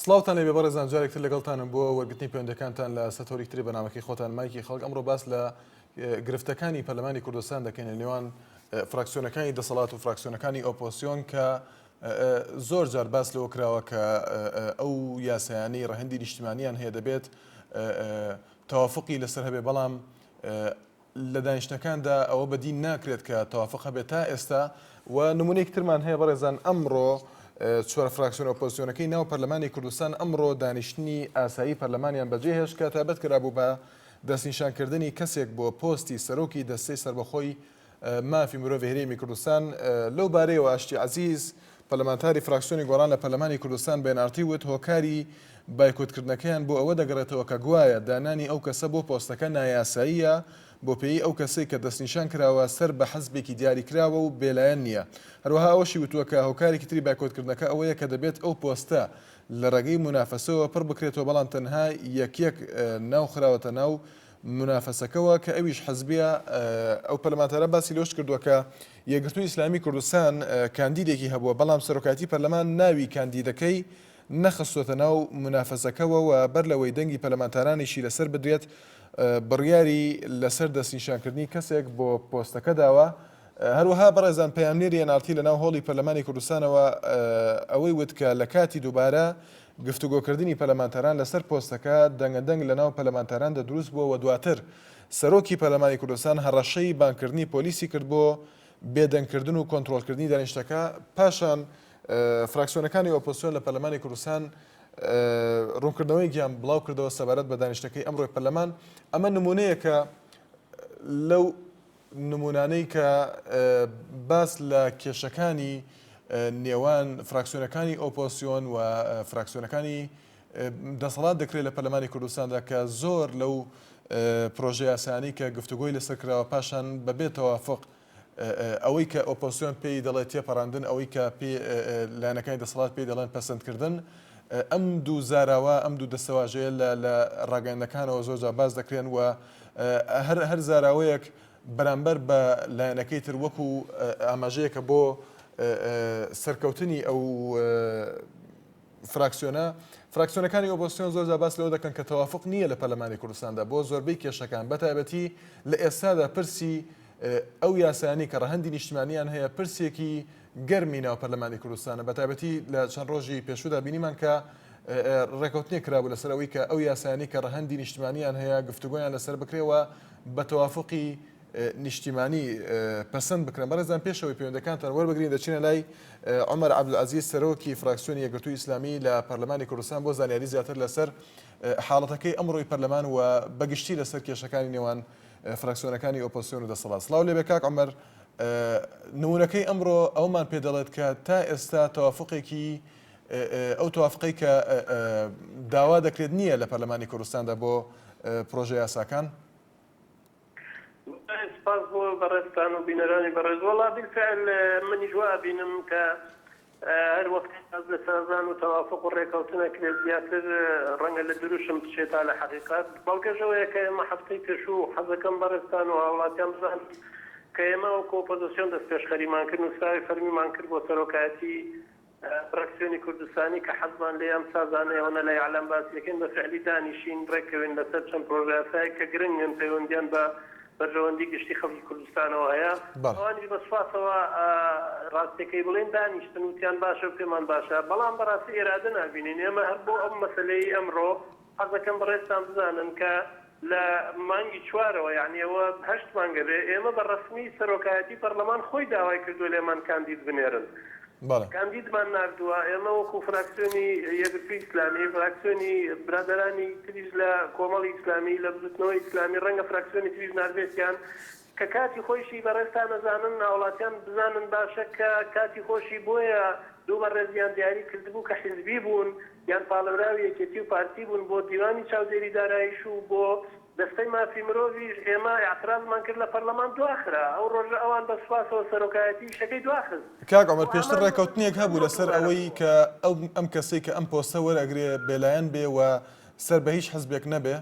سڵاوتان لێبێ بەڕێزان جارێک تر لەگەڵتانم بۆ وەرگرتنی پەیوەندەکانتان لە سەتۆری تری بەنامەکەی خۆتان مایکی خەڵک ئەمڕۆ باس لە گرفتەکانی پەرلەمانی کوردستان دەکەین لە نێوان فراکسیۆنەکانی دەسەڵات و فراکسیۆنەکانی ئۆپۆسیۆن کە زۆر جار باس لەوە کراوە کە ئەو یاسایانەی ڕەهەندی نیشتیمانیان هەیە دەبێت تەوافقی لەسەر هەبێ بەڵام لە دانیشتنەکاندا ئەوە بەدی ناکرێت کە تەوافق هەبێت تا ئێستا و نمونەیەکی ترمان هەیە بەڕێزان ئەمڕۆ چوار فراکسیۆن ئۆپۆزسیۆنەکەی ناو پەرلەمانی کوردستان ئەمڕۆ دانیشتنی ئاسایی پەرلەمانیان بەجێهێشت کە تایبەت کرابوو بە دەستنیشانکردنی کەسێک بۆ پۆستی سەرۆکی دەستەی سەربەخۆی مافی مرۆڤی هەرێمی کوردستان. لەو بارەیەوە ئاشتی عەزیز، پەرلەمانتاری فراکسیۆنی گۆڕان لە پەرلەمانی کوردستان بە ئێن ئاڕ تی وت، هۆکاری بایکۆتکردنەکەیان بۆ ئەوە دەگەڕێتەوە کە گوایە دانانی ئەو کەسە بۆ پۆستەکە نایاساییە بۆپێی ئەو کەسەی کە دەستنیشان کراوە سەر بە حزبێکی دیاریکراوە و بێلایەن نییە. هەروەها ئەوەشی وتووە کە هۆکارێکی تری بایکۆتکردنەکە ئەوەیە کە دەبێت ئەو پۆستە لە ڕێگەی مونافەسەوە پڕ بکرێتەوە بەڵام تەنها یەک یەک ناو خراوەتە ناو مونافەسەکەوە کە ئەویش حزبیە، ئەو پەرلەمانتارە باسی لەوەش کردووە کە یەکگرتووی ئیسلامی کوردستان کاندیدێکی هەبووە بەڵام سەرۆکایەتی پەرلەمان ناوی کاندیدەکەی نەخستووەتە ناو مونافەسەکەوە و بەر لەوەی دەنگی پەرلەمانتارانیشی لەسەر بدرێت بڕیاری لەسەر دەستنیشانکردنی کەسێک بۆ پۆستەکە داوە. هەروەها بەڕێزان پەیامنێری ئێن ئاڕ تی لەناو هۆڵی پەرلەمانی کوردستانەوە ئەوەی وت کە لە کاتی دووبارە گفتوگۆکردنی پەرلەمانتاران لەسەر پۆستەکە دەنگە دەنگ لەناو پەرلەمانتاراندا دروست بووە و دواتر سەرۆکی پەرلەمانی کوردستان هەڕەشەی بانگکردنی پۆلیسی کرد بۆ بێدەنگکردن و کۆنترۆڵکردنی دانیشتەکە، پاشان فراکسیۆنەکانی ئۆپۆزسیۆن لە پەرلەمانی کوردستان ڕوونکردنەوەیەکیان بڵاوکردەوە سەبارەت بە دانیشتەکەی ئەمڕۆی پەرلەمان، ئەمە نمونەیەکە لەو نمونانەی کە باس لە کێشەکانی نێوان فراکسیۆنەکانی ئۆپۆسیۆن و فراکسیۆنەکانی دەسەڵات دەکرێت لە پەرلەمانی کوردستاندا کە زۆر لەو پرۆژە یاسایانەی کە گفتوگۆی لەسەر کراوە پاشان بەبێ تەوافق ئەوەی کە ئۆپۆسیۆن پێی دەڵێت تێپەڕاندن ئەوەی کە پێ لایەنەکانی دەسەڵات پێی دەڵێن پەسەندکردن ئەم دوو زاراوە ئەم دوو دەستەواژەیە لە لە ڕاگەیاندنەکانەوە زۆر جار باس دەکرێن و هەر هەر زاراوەیەک بەرامبەر بە لایەنەکەی تر وەکو ئاماژەیەکە بۆ سەرکەوتنی ئەو فراکسیۆنە فراکسیۆنەکانی ئۆپۆزسیۆن زۆر جار باس لەوە دەکەن کە تەوافق نییە لە پەرلەمانی کوردستاندا بۆ زۆربەی کێشەکان بەتایبەتی لە ئێستادا پرسی ئەو یاسایانەی کە ڕەهەندی نیشتمانیان هەیە پرسێکی گەرمی ناو پەرلەمانی کوردستانە بەتایبەتی لە چەند ڕۆژی پێشوودا بینیمان کە ڕێکەوتنێک کرابوو لەسەر ئەوەی کە ئەو یاسایانەی کە ڕەهەندی نیشتمانیان هەیە گفتوگۆیان لەسەر بکرێ و بە تەوافقی نیشتیمانی پەسەند بکرێن. بەڕێزان پێش ئەوەی پەیوەندەکانتان وەربگرین دەچینە لای عومەر عەبدولعەزیز سەرۆکی فراکسیۆنی یەکگرتووی ئیسلامی لە پەرلەمانی کوردستان بۆ زانیاری زیاتر لەسەر حاڵەتەکەی ئەمڕۆی پەرلەمان و بەگشتی لەسەر کێشەکانی نێوان فراکسیۆنەکانی ئۆپۆزسیۆن و دەسەڵات. سڵاو لێبێ کاک عومەر، نمونەکەی ئەمڕۆ ئەوەمان پێ دەڵێت کە تا ئێستا تەوافقێکی ئەو تەوافقەی کە داوا دەکرێت نییە لە پەرلەمانی کوردستاندا بۆ پرۆژە یاساکان؟ سپاس بۆ بەڕێزتان و بینەرانی بەڕێز. وەڵا بیلفعل منیش وا ئەبینم کە هەر وەختی باس لە سازان و تەوافوق و ڕێکەوتن ئەکرێت زیاتر ڕەنگە لە دروشم بچێت تا لە حەقیقەت. بەڵگەش ئەوەیە کە ئێمە هەفتەی پێشوو حەزەکەم بەڕێزتان و هاوڵاتیان بزانن کە ئێمە وەکو ئۆپۆزسیۆن دەستپێشخەریمان کرد نووسراوی فەرمیمان کرد بۆ سەرۆکایەتی فراکسیۆنی کوردستانی کە حەزمان لێیە ئەم سازانەی ئەوەنە لە ئیعلام باسی ئەکەین بە فعلی دانیشین ڕێککەوین لەسەر چەند پرۆژەیاسایەک کە گرنگن پەیوەندیان بە بەرژەوەندی گشتی خەڵکی کوردستانەوە هەیە ئەوانیش بە سوپاسەوە ڕاستیەکەی بڵێین دانیشتن وتیان باشە و پێمان باشە بەڵام بەڕاستی ئیرادە نابینین ئێمە هەر بۆ ئەم مەسەلەی ئەمڕۆ حەزەکەم بەڕێزتان بزانن کە لە مانگی چوارەوە یانی ئەوە هەشت مانگە بێ ئێمە بە ڕەسمی سەرۆکایەتی پەڕلەمان خۆی داوای کردووە لێمان کاندید بنێرن کاندیدمان ناردووە ئێمە وەکو فراکسیۆنی یەکگرتووی ئیسلامی فراکسیۆنی برادەرانی تریش لە کۆمەڵی ئیسلامی لە بزوتنەوەی ئیسلامی ڕەنگە فراکسیۆنی تریش ناردبێتیان کە کاتی خۆیشی بەڕێزتان ئەزانن هاوڵاتیان بزانن باشە کە کاتی خۆشی بۆیە دوو بەڕێزیان دیاری کردبوو کە حیزبی بوون یان پاڵێوراوی یەکێتی و پارتی بوون بۆ دیوانی چاودێری داراییش و بۆ دەستەی مافی مرۆڤیش ئێمە ئیعترازمان کرد لە پەرلەمان دواخرا ئەو ڕۆژە ئەوان بە سوپاسەوە سەرۆکایەتی ئیشەکەی دواخست کاک عومەر بۆ پێشتر هەمان ڕێکەوتنێک مەسەلەش هەبوو ئەمڕۆ لەسەر دووبارە ئەوەی بووەوە. کە ئەو ئەم کەسەی کە ئەم پۆستە وەرئەگرێ بێلایەن بێ و سەر بە هیچ حزبێک نەبێ؟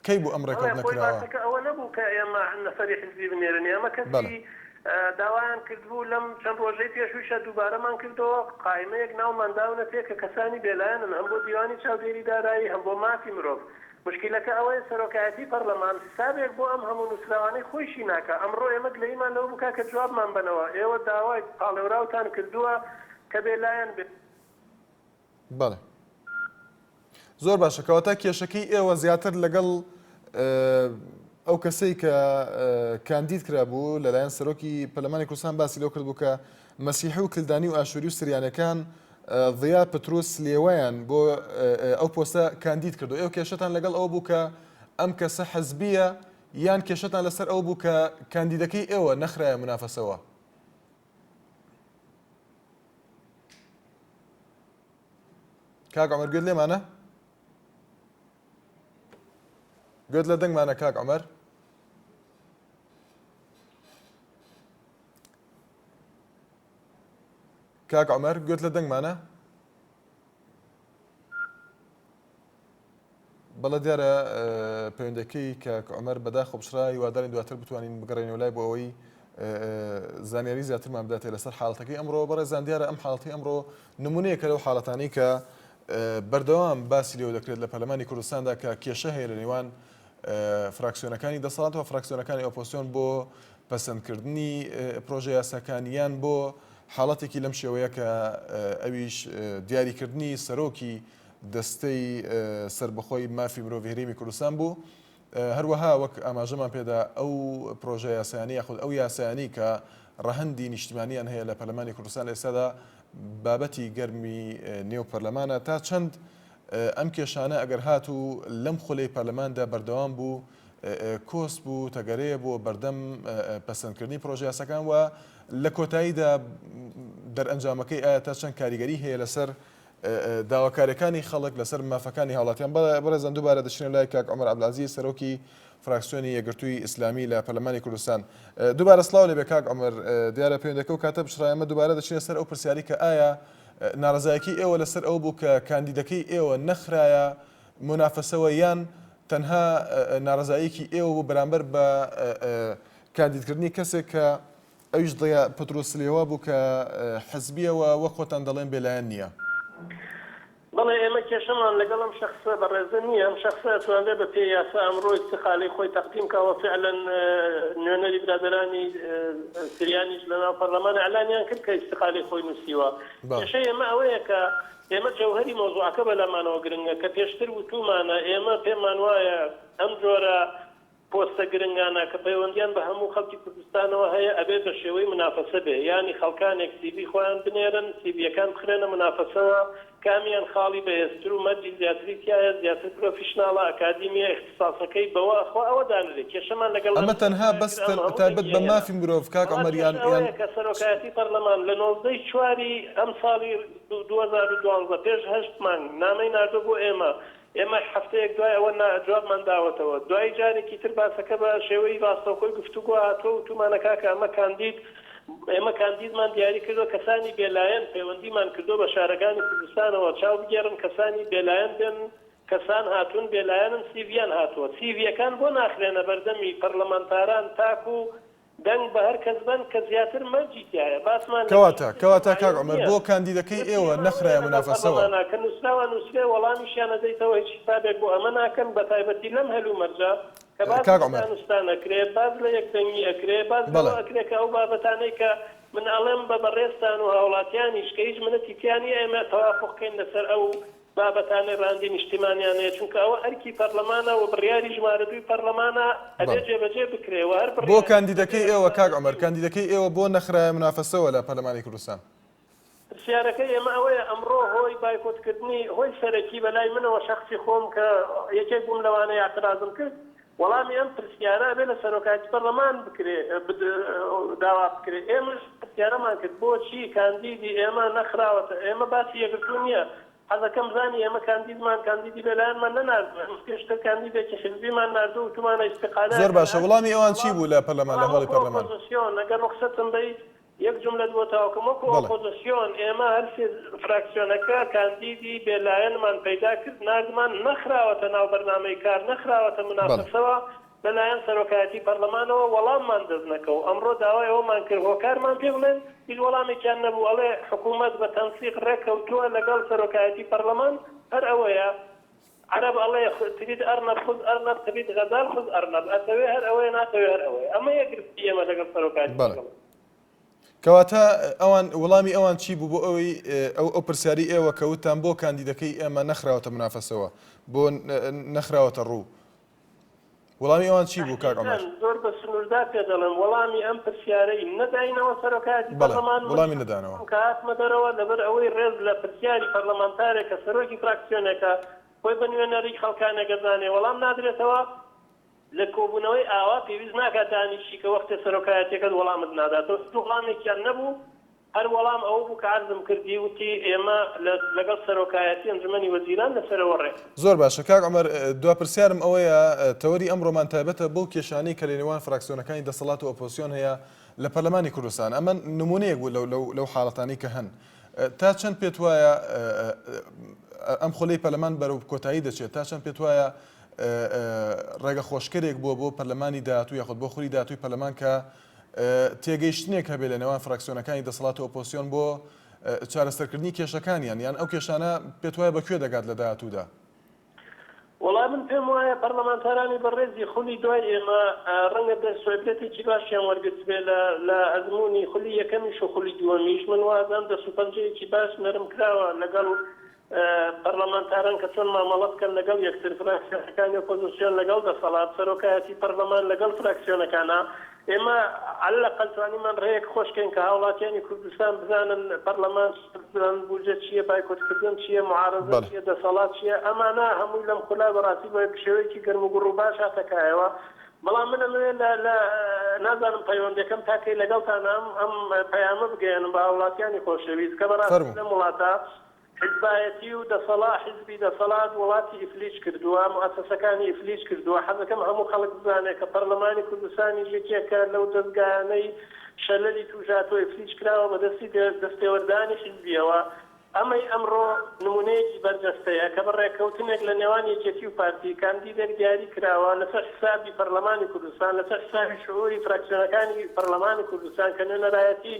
کەی بوو ئەم بەڵێ ڕێکەوتنە خۆی کراوە؟ باسەکە ئەوە نەبوو کە ئێمە نەفەری حزبی بنێرن ئێمە بەڵێ. کەسی. داوایان کردبوو، لەم چەند ڕۆژەی پێشوویشا دووبارەمان کردەوە، قایمەیەک ناومان داونەتێ کە کەسانی بێلایەنن هەم بۆ دیوانی چاودێری دارایی هەم بۆ مافی مرۆڤ. موشکیلەکە ئەوەیە سەرۆکایەتی پەڕلەمان حسابێک بۆ ئەم هەموو نووسراوانەی خۆیشی ناکا. ئەمڕۆ ئێمە گلەییمان لەوە بوو کاکە جوابمان بەنەوە، ئێوە داوای پاڵێوراوتان کردووە کە بێلایەن بێ. بەڵێ زۆر باشە کەواتە کێشەکەی ئێوە زیاتر لەگەڵ ئەو کەسەی کە کاندید کرابوو لەلایەن سەرۆکی پەرلەمانی کوردستان باسی لەو کردبوو کە مەسیحی و کلدانی و ئاشووری و سریانەکان ضیا پتروس لێوەیان بۆ ئەو پۆستە کاندید کردو ئێوە کێشەتان لەگەڵ ئەو بوو کە ئەم کەسە حزبیە یان کێشەتان لەسەر ئەو بوو کە کاندیدەکەی ئێوە نەخرایە منافەسەوە؟ کاک عمر گوێت لێمانە؟ گوێت لە دەنگمانە کاک عمر؟ کاک عمر گوێت لە دەنگمانە؟ بەڵێ دیارە پەیوەندەکەی کاک عومەر بەداخەوە پچڕا، هیوادارین دواتر بتوانین بگەڕێینەوە لای بۆ ئەوەی زانیاری زیاترمان بداتێ لەسەر حاڵەتەکەی ئەمڕۆ. بەڕێزان دیارە ئەم حاڵەتی ئەمڕۆ نمونەیەکە لەو حاڵەتانەی کە بەردەوام باسی لێوە دەکرێت لە پەرلەمانی کوردستاندا کە کێشە هەیە لە نێوان فراکسیۆنەکانی دەسەڵات و فراکسیۆنەکانی ئۆپۆسیۆن بۆ پەسەندکردنی پرۆژە یاساکان یان بۆ حاڵەتێکی لەم شێوەیە کە ئەویش دیاریکردنی سەرۆکی دەستەی سەربەخۆی مافی مرۆڤی هەرێمی کوردستان بوو. هەروەها وەک ئاماژەمان پێدا ئەو پرۆژە یاسایانەی یاخود ئەو یاسایانەی کە ڕەهەندی نیشتیمانیان هەیە لە پەرلەمانی کوردستان لە ئێستادا بابەتی گەرمی نێو پەرلەمانە تا چەند ئەم کێشانە ئەگەر هاتوو لەم خولەی پەرلەماندا بەردەوام بوو کۆسپ و تەگەرەیە بۆ بەردەم پەسەندکردنی پرۆژە یاساکان و لە کۆتاییدا دەرئەنجامەکەی ئایا تا چەند کاریگەری هەیە لەسەر داواکاریەکانی خەڵک لەسەر مافەکانی هاوڵاتیان. بەڕێزان دووبارە دەچینە لای کاک عومەر عەبدولعەزیز سەرۆکی فراکسیۆنی یەکگرتووی ئیسلامی لە پەرلەمانی کوردستان. دووبارە سڵاو لێبێ کاک عومەر، دیارە پەیوەندەکە و کاتە بچڕا ئێمە دووبارە دەچینە سەر ئەو پرسیاری کە ئایا ناڕەزایەکی ئێوە لەسەر ئەوە بوو کە کاندیدەکەی ئێوە نەخرایە مونافەسەوە یان تەنها ناڕەزاییەکی ئێوە بوو بەرامبەر بە کاندیدکردنی کەسێک کە ئەویش ضیا پتروس سلێوا بوو کە حزبیە و وەک خۆتان دەڵێن بێلایەن نییە. بەڵێ ئێمە کێشەمان لەگەڵ ئەم شەخسە بەڕێزە نییە، ئەم شەخسە ئەتوانرێ بە پێی یاسا ئەمڕۆ ئیستیقالەی خۆی تەقدیم کا و فیعلەن نوێنەری برادەرانی سریانیش لەناو پەرلەمان ئیعلانیان کرد کە ئیستیقالەی خۆی نووسیوە. کێشەی ئێمە ئەوەیە کە ئێمە جەوهەری مەوزوعەکە بەلامانەوە گرنگە کە پێشتر وتوومانە ئێمە پێمان وایە ئەم جۆرە پۆستە گرنگانە کە پەیوەندیان بە هەموو خەڵکی کوردستانەوە هەیە ئەبێ بە شێوەی منافەسە بێ یانی خەڵکانێک سیڤی خۆیان بنێرن سیڤیەکان بخرێنە منافەسەوە کامیان خاڵی بەهێزتر و مەرجی زیاتری تیایە زیاتر پرۆفیشناڵە ئەکادیمیە ئیختیساسەکەی بەوە ئەخوا ئەوە دانرێ کێشەمان لەگەڵ ئەمە تەنها بەس تایبەت بە مافی مرۆڤ کاک بەڵام عومەر یان کێشە یان ئەوەیە کە سەرۆکایەتی پەرلەمان لە 19 ی چواری ئەمساڵی 2012 پێش هەشت مانگ نامەی ناردوە بۆ ئێمە ئێمە هەفتەیەک دوای ئەوە نا جوابمان داوەتەوە. دوایی جارێکی تر باسەکە بە شێوەی ڕاستەوخۆی گفتوگۆ هاتووە وتوومانە کاکە ئەمە کاندید ئێمە کاندیدمان دیاری کردووە کەسانی بێلایەن پەیوەندیمان کردووە بە شارەکانی کوردستانەوە چاو بگێڕن کەسانی بێلایەن بێن کەسان هاتوون بێلایەنن سیڤیان هاتووە سیڤیەکان بۆ ناخرێنە بەردەمی پەرلەمانتاران تاکو دەنگ بە هەر کەس بەن کە زیاتر مەرجی تیایە. باسمان لە کەواتە گرفتی کەواتە کاک معەیەن عومەر نییە. بۆ کاندیدەکەی گرفتی ئێوە ئێمە ئەوەیە نەخرایە لەناو مونافەسەوە؟ پەرلەمانا کە نووسراوە نووسرێ وەڵامیشیان ئەدەیتەوە هیچ حیسابێک بۆ ئەمە ناکەن بە تایبەتی لەم هەلومەرجە کە باس کاک لە عومەر. دانوستان ئەکرێ باس لە یەکدەنگی ئەکرێ باس لەوە بەڵێ. ئەکرێ کە ئەو بابەتانەی کە من ئەڵێم بە بەڕێزتان و هاوڵاتیانیش کە هیچ منەتی تیا نییە ئێمە تەوافوق کەین لەسەر ئەو بابەتانەی ڕاندی نیشتیمانیان هەیە، چونکە ئەوە ئەرکی پەڕلەمانە و بڕیاری ژمارە دووی پەڕلەمانە ئەبێ بەڵێ. جێبەجێ بکرێ و هەر بۆ بڕیارێک بەبێ کاندیدەکەی ئێوە کاک ڕەزامەندی عومەر، و. کاندیدەکەی ئێوە بۆ نەخرایە مونافەسەوە لە پەرلەمانی کوردستان؟ پرسیارەکەی ئێمە ئەوەیە ئەمڕۆ هۆی بایکۆتکردنی هۆی سەرەکی بەلای منەوە شەخسی خۆم کە یەکێک بووم لەوانەی ئیعترازم کرد، وەڵامی ئەم پرسیارە ئەبێ لە سەرۆکایەتی پەرلەمان بکرێ داوا بکرێ ئێمەش پرسیارەمان کرد بۆچی کاندیدی ئێمە نەخراوەتە ئێمە باسی یەکگرتوو نییە حەزەکەم بزانی ئێمە کاندیدمان کاندیدی بێلایەنمان نەناردووە ئێمە پێشتر کاندیدێکی حیزبیمان ناردووە وتومانە ئیستیقالە زۆر ئەکەن باشە وەڵامی ئەوان چی بەڵام بوو لە پەرلەمان لە بەڵام هۆڵی وەکو پەرلەمان؟ ئۆپۆزسیۆن ئەگەر ڕوخسەتم بەی یەک جوملەت بۆ تەواوکەم وەکو بەڵێ. ئۆپۆزسیۆن ئێمە هەرسێ فراکسیۆنەکە کاندیدی بێ لایەنمان پەیدا کرد ناردمان نەخراوەتە ناو بەرنامەی کار نەخراوەتە بەڵێ. مونافەسەوە. لەلایەن سەرۆکایەتی پەرلەمانەوە وەڵاممان دەست نەکەوت، ئەمڕۆ داوای ئەوەمان کرد هۆکارمان پێ بڵێن، هیچ وەڵامێکیان نەبوو، ئەڵێ حکوومەت بە تەنسیق ڕێککەوتووە لەگەڵ سەرۆکایەتی پەرلەمان، هەر ئەوەیە. عەرەب ئەڵێ، ترید ارنب خذ ارنب ترید غزال خذ ارنب، ئەتەوێ هەر ئەوەیە ناتەوێ هەر ئەوەیە. ئەمەیە گرفتی ئێمە لەگەڵ سەرۆکایەتی بەڵێ. پەرلەمان. کەواتە ئەوان وڵامی ئەوان چی بوو بۆ ئەوەی ئەو ئەو پرسیاری ئێوە کە وتتان بۆ کاندیدەکەی ئێمە نەخراوەتە مونافەسەوە، بۆ نەخراوەتە ڕوو؟ وڵامی ئەوان چی بوو کاک عومەر؟ تەحدیدەن زۆر بە سنووردار پێ دەڵێم، وەڵامی ئەم پرسیارەی نەداینەوە سەرۆکایەتی بەڵێ پەرلەمان، من وڵامی نەدانەوە. کە هاتمە دەرەوە لەبەر ئەوەی ڕێز لە پرسیاری پەرلەمانتارێک کە سەرۆکی فراکسیۆنێکە خۆی بە نوێنەری خەڵکانێک ئەزانێ وەڵام نادرێتەوە، لە کۆبوونەوەی ئاوا پێویست ناکات دانیشی کە وەختێ سەرۆکایەتیەکەت وەڵامت ناداتەوە، هیچ وەڵامێکیان نەبوو، هەر وەڵام ئەوە بوو کە عەرزم کردی وتی ئێمە لە لەگەڵ سەرۆکایەتی ئەنجومەنی وەزیران لەسەرەوە ڕێک. زۆر باشە کاک عومەر دوا پرسیارم ئەوەیە تەوەری ئەمڕۆمان تایبەتە بەو کێشانەی کە لەنێوان فراکسیۆنەکانی دەسەڵات و ئۆپۆزسیۆن هەیە لە پەرلەمانی کوردستان ئەمە نمونەیەک بوو لەو حاڵەتانەی کە هەن تا چەند پێت وایە ئەم خولەی پەرلەمان بەرەو کۆتایی دەچێت تا چەند پێت وایە ڕێگە خۆشکەرێک بووە بۆ پەرلەمانی داهاتوو یاخود بۆ خولی داهاتووی پەرلەمان کە تێگەیشتنێک هەبێت لە نێوان فراکسیۆنەکانی دەسەڵات و ئۆپۆزسیۆن بۆ چارەسەرکردنی کێشەکانیان، یان ئەو کێشانە پێت وایە بە کوێ دەگات لە داهاتوودا؟ وەڵا من پێم وایە پەرلەمانتارانی بەڕێزی خولی دوای ئێمە ڕەنگە دەرس و عیبرەتێکی باشیان وەرگرتبێ لە لە ئەزموونی خولی یەکەمیش و خولی دووەمیش، من وازانم دەست و پەنجەیەکی باش نەرم کراوە لەگەڵ پەرلەمانتاران کە چۆن مامەڵە بکەن لەگەڵ یەکتر، فراکسیۆنەکانی ئۆپۆزسیۆن لەگەڵ دەسەڵات، سەرۆکایەتی پەرلەمان لەگەڵ فراکسیۆنەکانا، ئێمە عەلە الأقل توانیمان ڕێیەک خۆش کەین کە هاوڵاتیانی کوردستان بزانن پەرلەمان چییە، بزانن بودجە چییە، بایکۆتکردن چییە، معارەزە چییە، دەسەڵات چییە، ئەمانە هەمووی لەم خولە بەڕاستی بە شێوەیەکی گەرموگوڕ و باش هاتە کایەوە، بەڵام من ئەمەوێ لە لە نازانم پەیوەندەکەم تا کەی لەگەڵتانە ئەم ئەم پەیامە بگەیەنم بە هاوڵاتیانی خۆشەویست کە بەڕاستی فەرموو. لەم وڵاتە حیزبایەتی و دەسەڵا حیزبی دەسەڵات وڵاتی ئیفلیج کردووە موئەسەسەکانی ئیفلیج کردووە حەزەکەم هەموو خەڵک بزانێ کە پەرلەمانی کوردستانیش یەکێکە لەو دەزگایانەی شەلەلی تووش هاتووە ئیفلیج کراوە بە دەستی دەستێوەردانی حیزبیەوە ئەمەی ئەمڕۆ نمونەیەکی بەرجەستەیە کە بە ڕێککەوتنێک لە نێوان یەکێتی و پارتی کاندیدێک دیاری کراوە لەسەر حسابی پەرلەمانی کوردستان، لەسەر حسابی شعوری فراکسیۆنەکانی پەرلەمانی کوردستان کە نوێنەرایەتی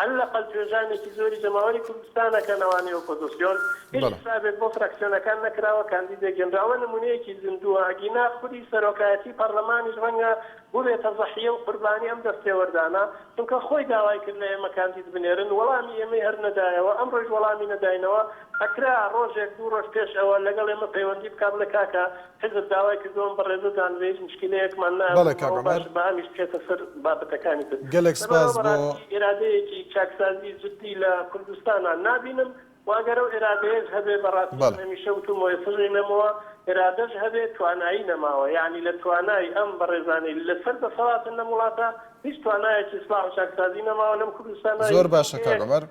عەلە الاقل توێژانێکی زۆری جەماوەری کوردستان ئەکەن ئەوانەی ئۆپۆزسیۆن، هیچ حسابێک بۆ فراکسیۆنەکان نەکراوە کاندیدێک هێنراوە نمونەیەکی زیندووە ئەگینا خودی سەرۆکایەتی پەرلەمانیش ڕەنگە بوبێتە زەحیە و قوربانی ئەم دەستێوەردانە، چونکە خۆی داوای کرد لە ئێمە کاندید بنێرن، وەڵامی ئێمەی هەر نەدایەوە، ئەمڕۆیش وەڵامی نەداینەوە، ئەکرا ڕۆژێک دوو ڕۆژ پێش ئەوە لەگەڵ ئێمە پەیوەندی بکا بڵێ کاکە حیزب داوای کردووە ئەم بەڕێزە دانرێ هیچ موشکیلەیەکمان بەڵێ نابوو، کاک ئەوە عومەر. باشە با ئەمیش بچێتە سەر بابەتەکانی تر. گەلێک لەبەرئەوە سپاس بۆ. بەڕاستی ئیرادەیەکی چاکسازی جدی لە کوردستانا نابینم، وە ئەگەر ئەو ئیرادەیەش هەبێ بەڕاستی من بەڵێ. هەمیشە وتومە ئێستەش ئەیڵێمەوە ئیرادەش هەبێ توانایی نەماوە یەعنی لە توانای ئەم بەڕێزانەی لەسەر دەسەڵاتن لەم وڵاتە هیچ توانایەکی ئیسڵاح و چاکسازی نەماوە لەم کوردستانە زۆر هیچ باشە کاک بەڵگەیەک عومەر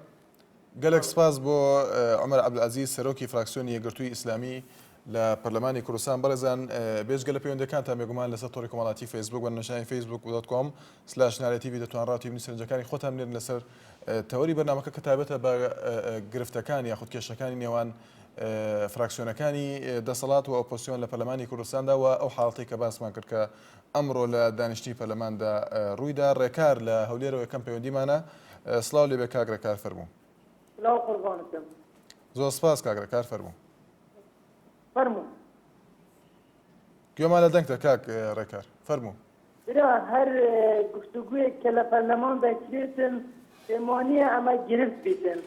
گەلێک سپاس بۆ عومەر عەبدولعەزیز سەرۆکی فراکسیۆنی یەکگرتووی ئیسلامی لە پەرلەمانی کوردستان بەڕێزان بێجگە لە پەیوەندەکانتان بێگومان لەسەر تۆڕی کۆمەڵاتی فەیسبوک بە نشانی فەیسبوک dot com slash نارێ تیڤی دەتوان ڕا تیبنی سەرنجەکانی خۆتان بنێرن لەسەر تەوەری بەرنامەکە کە تایبەتە بە گرفتەکان یاخود کێشەکانی نێوان فراکسیۆنەکانی دەسەڵات و ئۆپۆسیۆن لە پەرلەمانی کوردستاندا و ئەو حاڵەتەی کە باسمان کرد کە ئەمڕۆ لە دانیشتنی پەرلەماندا ڕوویدا. ڕێکار لە هەولێرەوە یەکەم پەیوەندیمانە. سڵاو لێبێ کاک ڕێکار فەرموو. سڵاو قوربانت بم. زۆر سپاس کاک ڕێکار فەرموو. فەرموو. گوێمان لە دەنگتە کاک ڕێکار فەرموو. برا هەر گفتوگویەک کە لە پەرلەمان دەکرێتن پێم وانیە ئەمە گرفت بیتن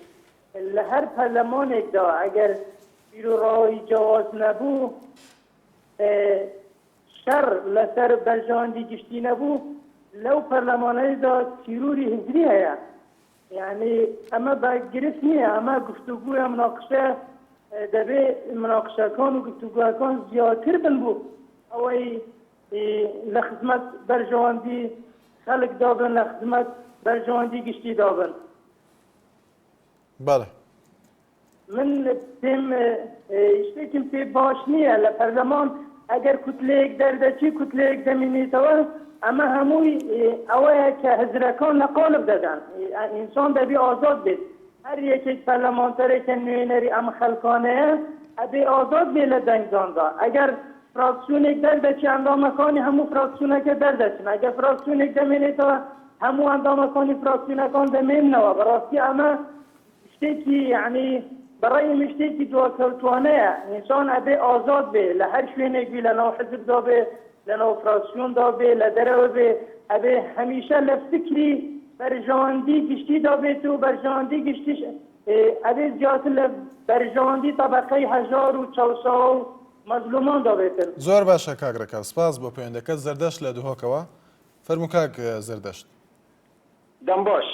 لە هەر پەرلەمانێکدا ئەگەر بیروڕای جیاواز نەبوو شەڕ لەسەر بەرژەوەندی گشتی نەبوو لەو پەرلەمانەیدا تیروری هزری هەیە یانی ئەمە بە گرفت نییە ئەمە گفتوگویە مناقشە دەبێ مناقشەکان و گفتوگوەکان زیاتر بن بوو ئەوەی لە خزمەت بەرژەوەندی خەڵک دابن لە خزمەت بەرژەوەندی گشتی دابن. بەڵێ. من پێم شتێکم پێ باش نییە لە پەرلەمان ئەگەر کوتلەیەک دەردەچی کوتلەیەک دەمینیتەوە ئەمە هەمووی ئەوەیە کە هزرەکان لە قاڵب دەدەن ئینسان دەبی ئازاد بێت هەر یەکێک پەرلەمانتەرێک کە نوێنەری ئەم خەڵکانەیە ئەبێ ئازاد بێ لە دەنگداندا ئەگەر. فراکسیۆنێک دەردەچێ ئەندامەکانی هەموو فراکسیۆنەکە دەردەچن، ئەگەر فراکسیۆنێک دەمێنێتەوە هەموو ئەندامەکانی فراکسیۆنەکان دەمێننەوە، بەڕاستی ئەمە شتێکی یەعنی بەڕەئی من شتێکی دواکەوتوانەیە، ئینسان ئەبێ ئازاد بێ لە هەر شوێنێک بی لەناو حزبدا بێ لەناو فراکسیۆندا بێ لە دەرەوە بێ ئەبێ هەمیشە لە فکری بەرژەوەندی گشتیدا بێت و بەرژەوەندی گشتیش ئەبێ زیاتر لە بەرژەوەندی تەبەقەی هەژار و چەوساوە و مەزلوماندا بێتن. زۆر باشە کاک ڕێکار سپاس بۆ پەیوەندەکەت زەردەشت لە دهۆکەوە فەرموو کاک زەردەشت. دەم باش.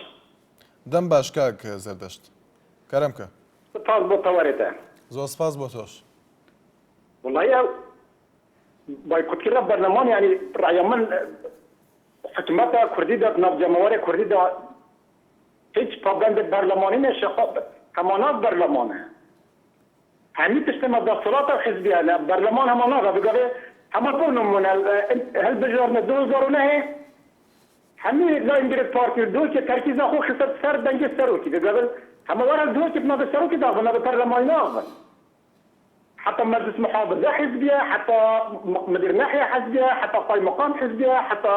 دەم باش کاک زەردەشت کەرەم کە. سپاس بۆ تەوەرێ تە. زۆر سپاس بۆ تۆش. وەڵایی ئەو بایکۆتکردنا بەرلەمان یانی ڕەئیا من حکومەتە کوردی دا ناو جەماوەرێ کوردی دا هیچ پابەندێ بەرلەمانی نێشە خۆ هەما ناو بەرلەمانە هەمی تشتێ مە دەسەڵاتە و حزبیە لە بەرلەمان هەما ناغە بگەێ هەما بۆ نمونە هەلبژاردنە 2009 هەمی لاینگرێ پارتی و دۆکێ تەرکیزا خۆ خستە سەر دەنگێ سەرۆکی دەگەبن هەمە وەرە دۆکێ بناوێ سەرۆکی داخن ناوێ پەرلەمانی ناخن حتى مجلس محافظة حزبية حتى مدير ناحية حزبية حتى قائمقام حزبية حتى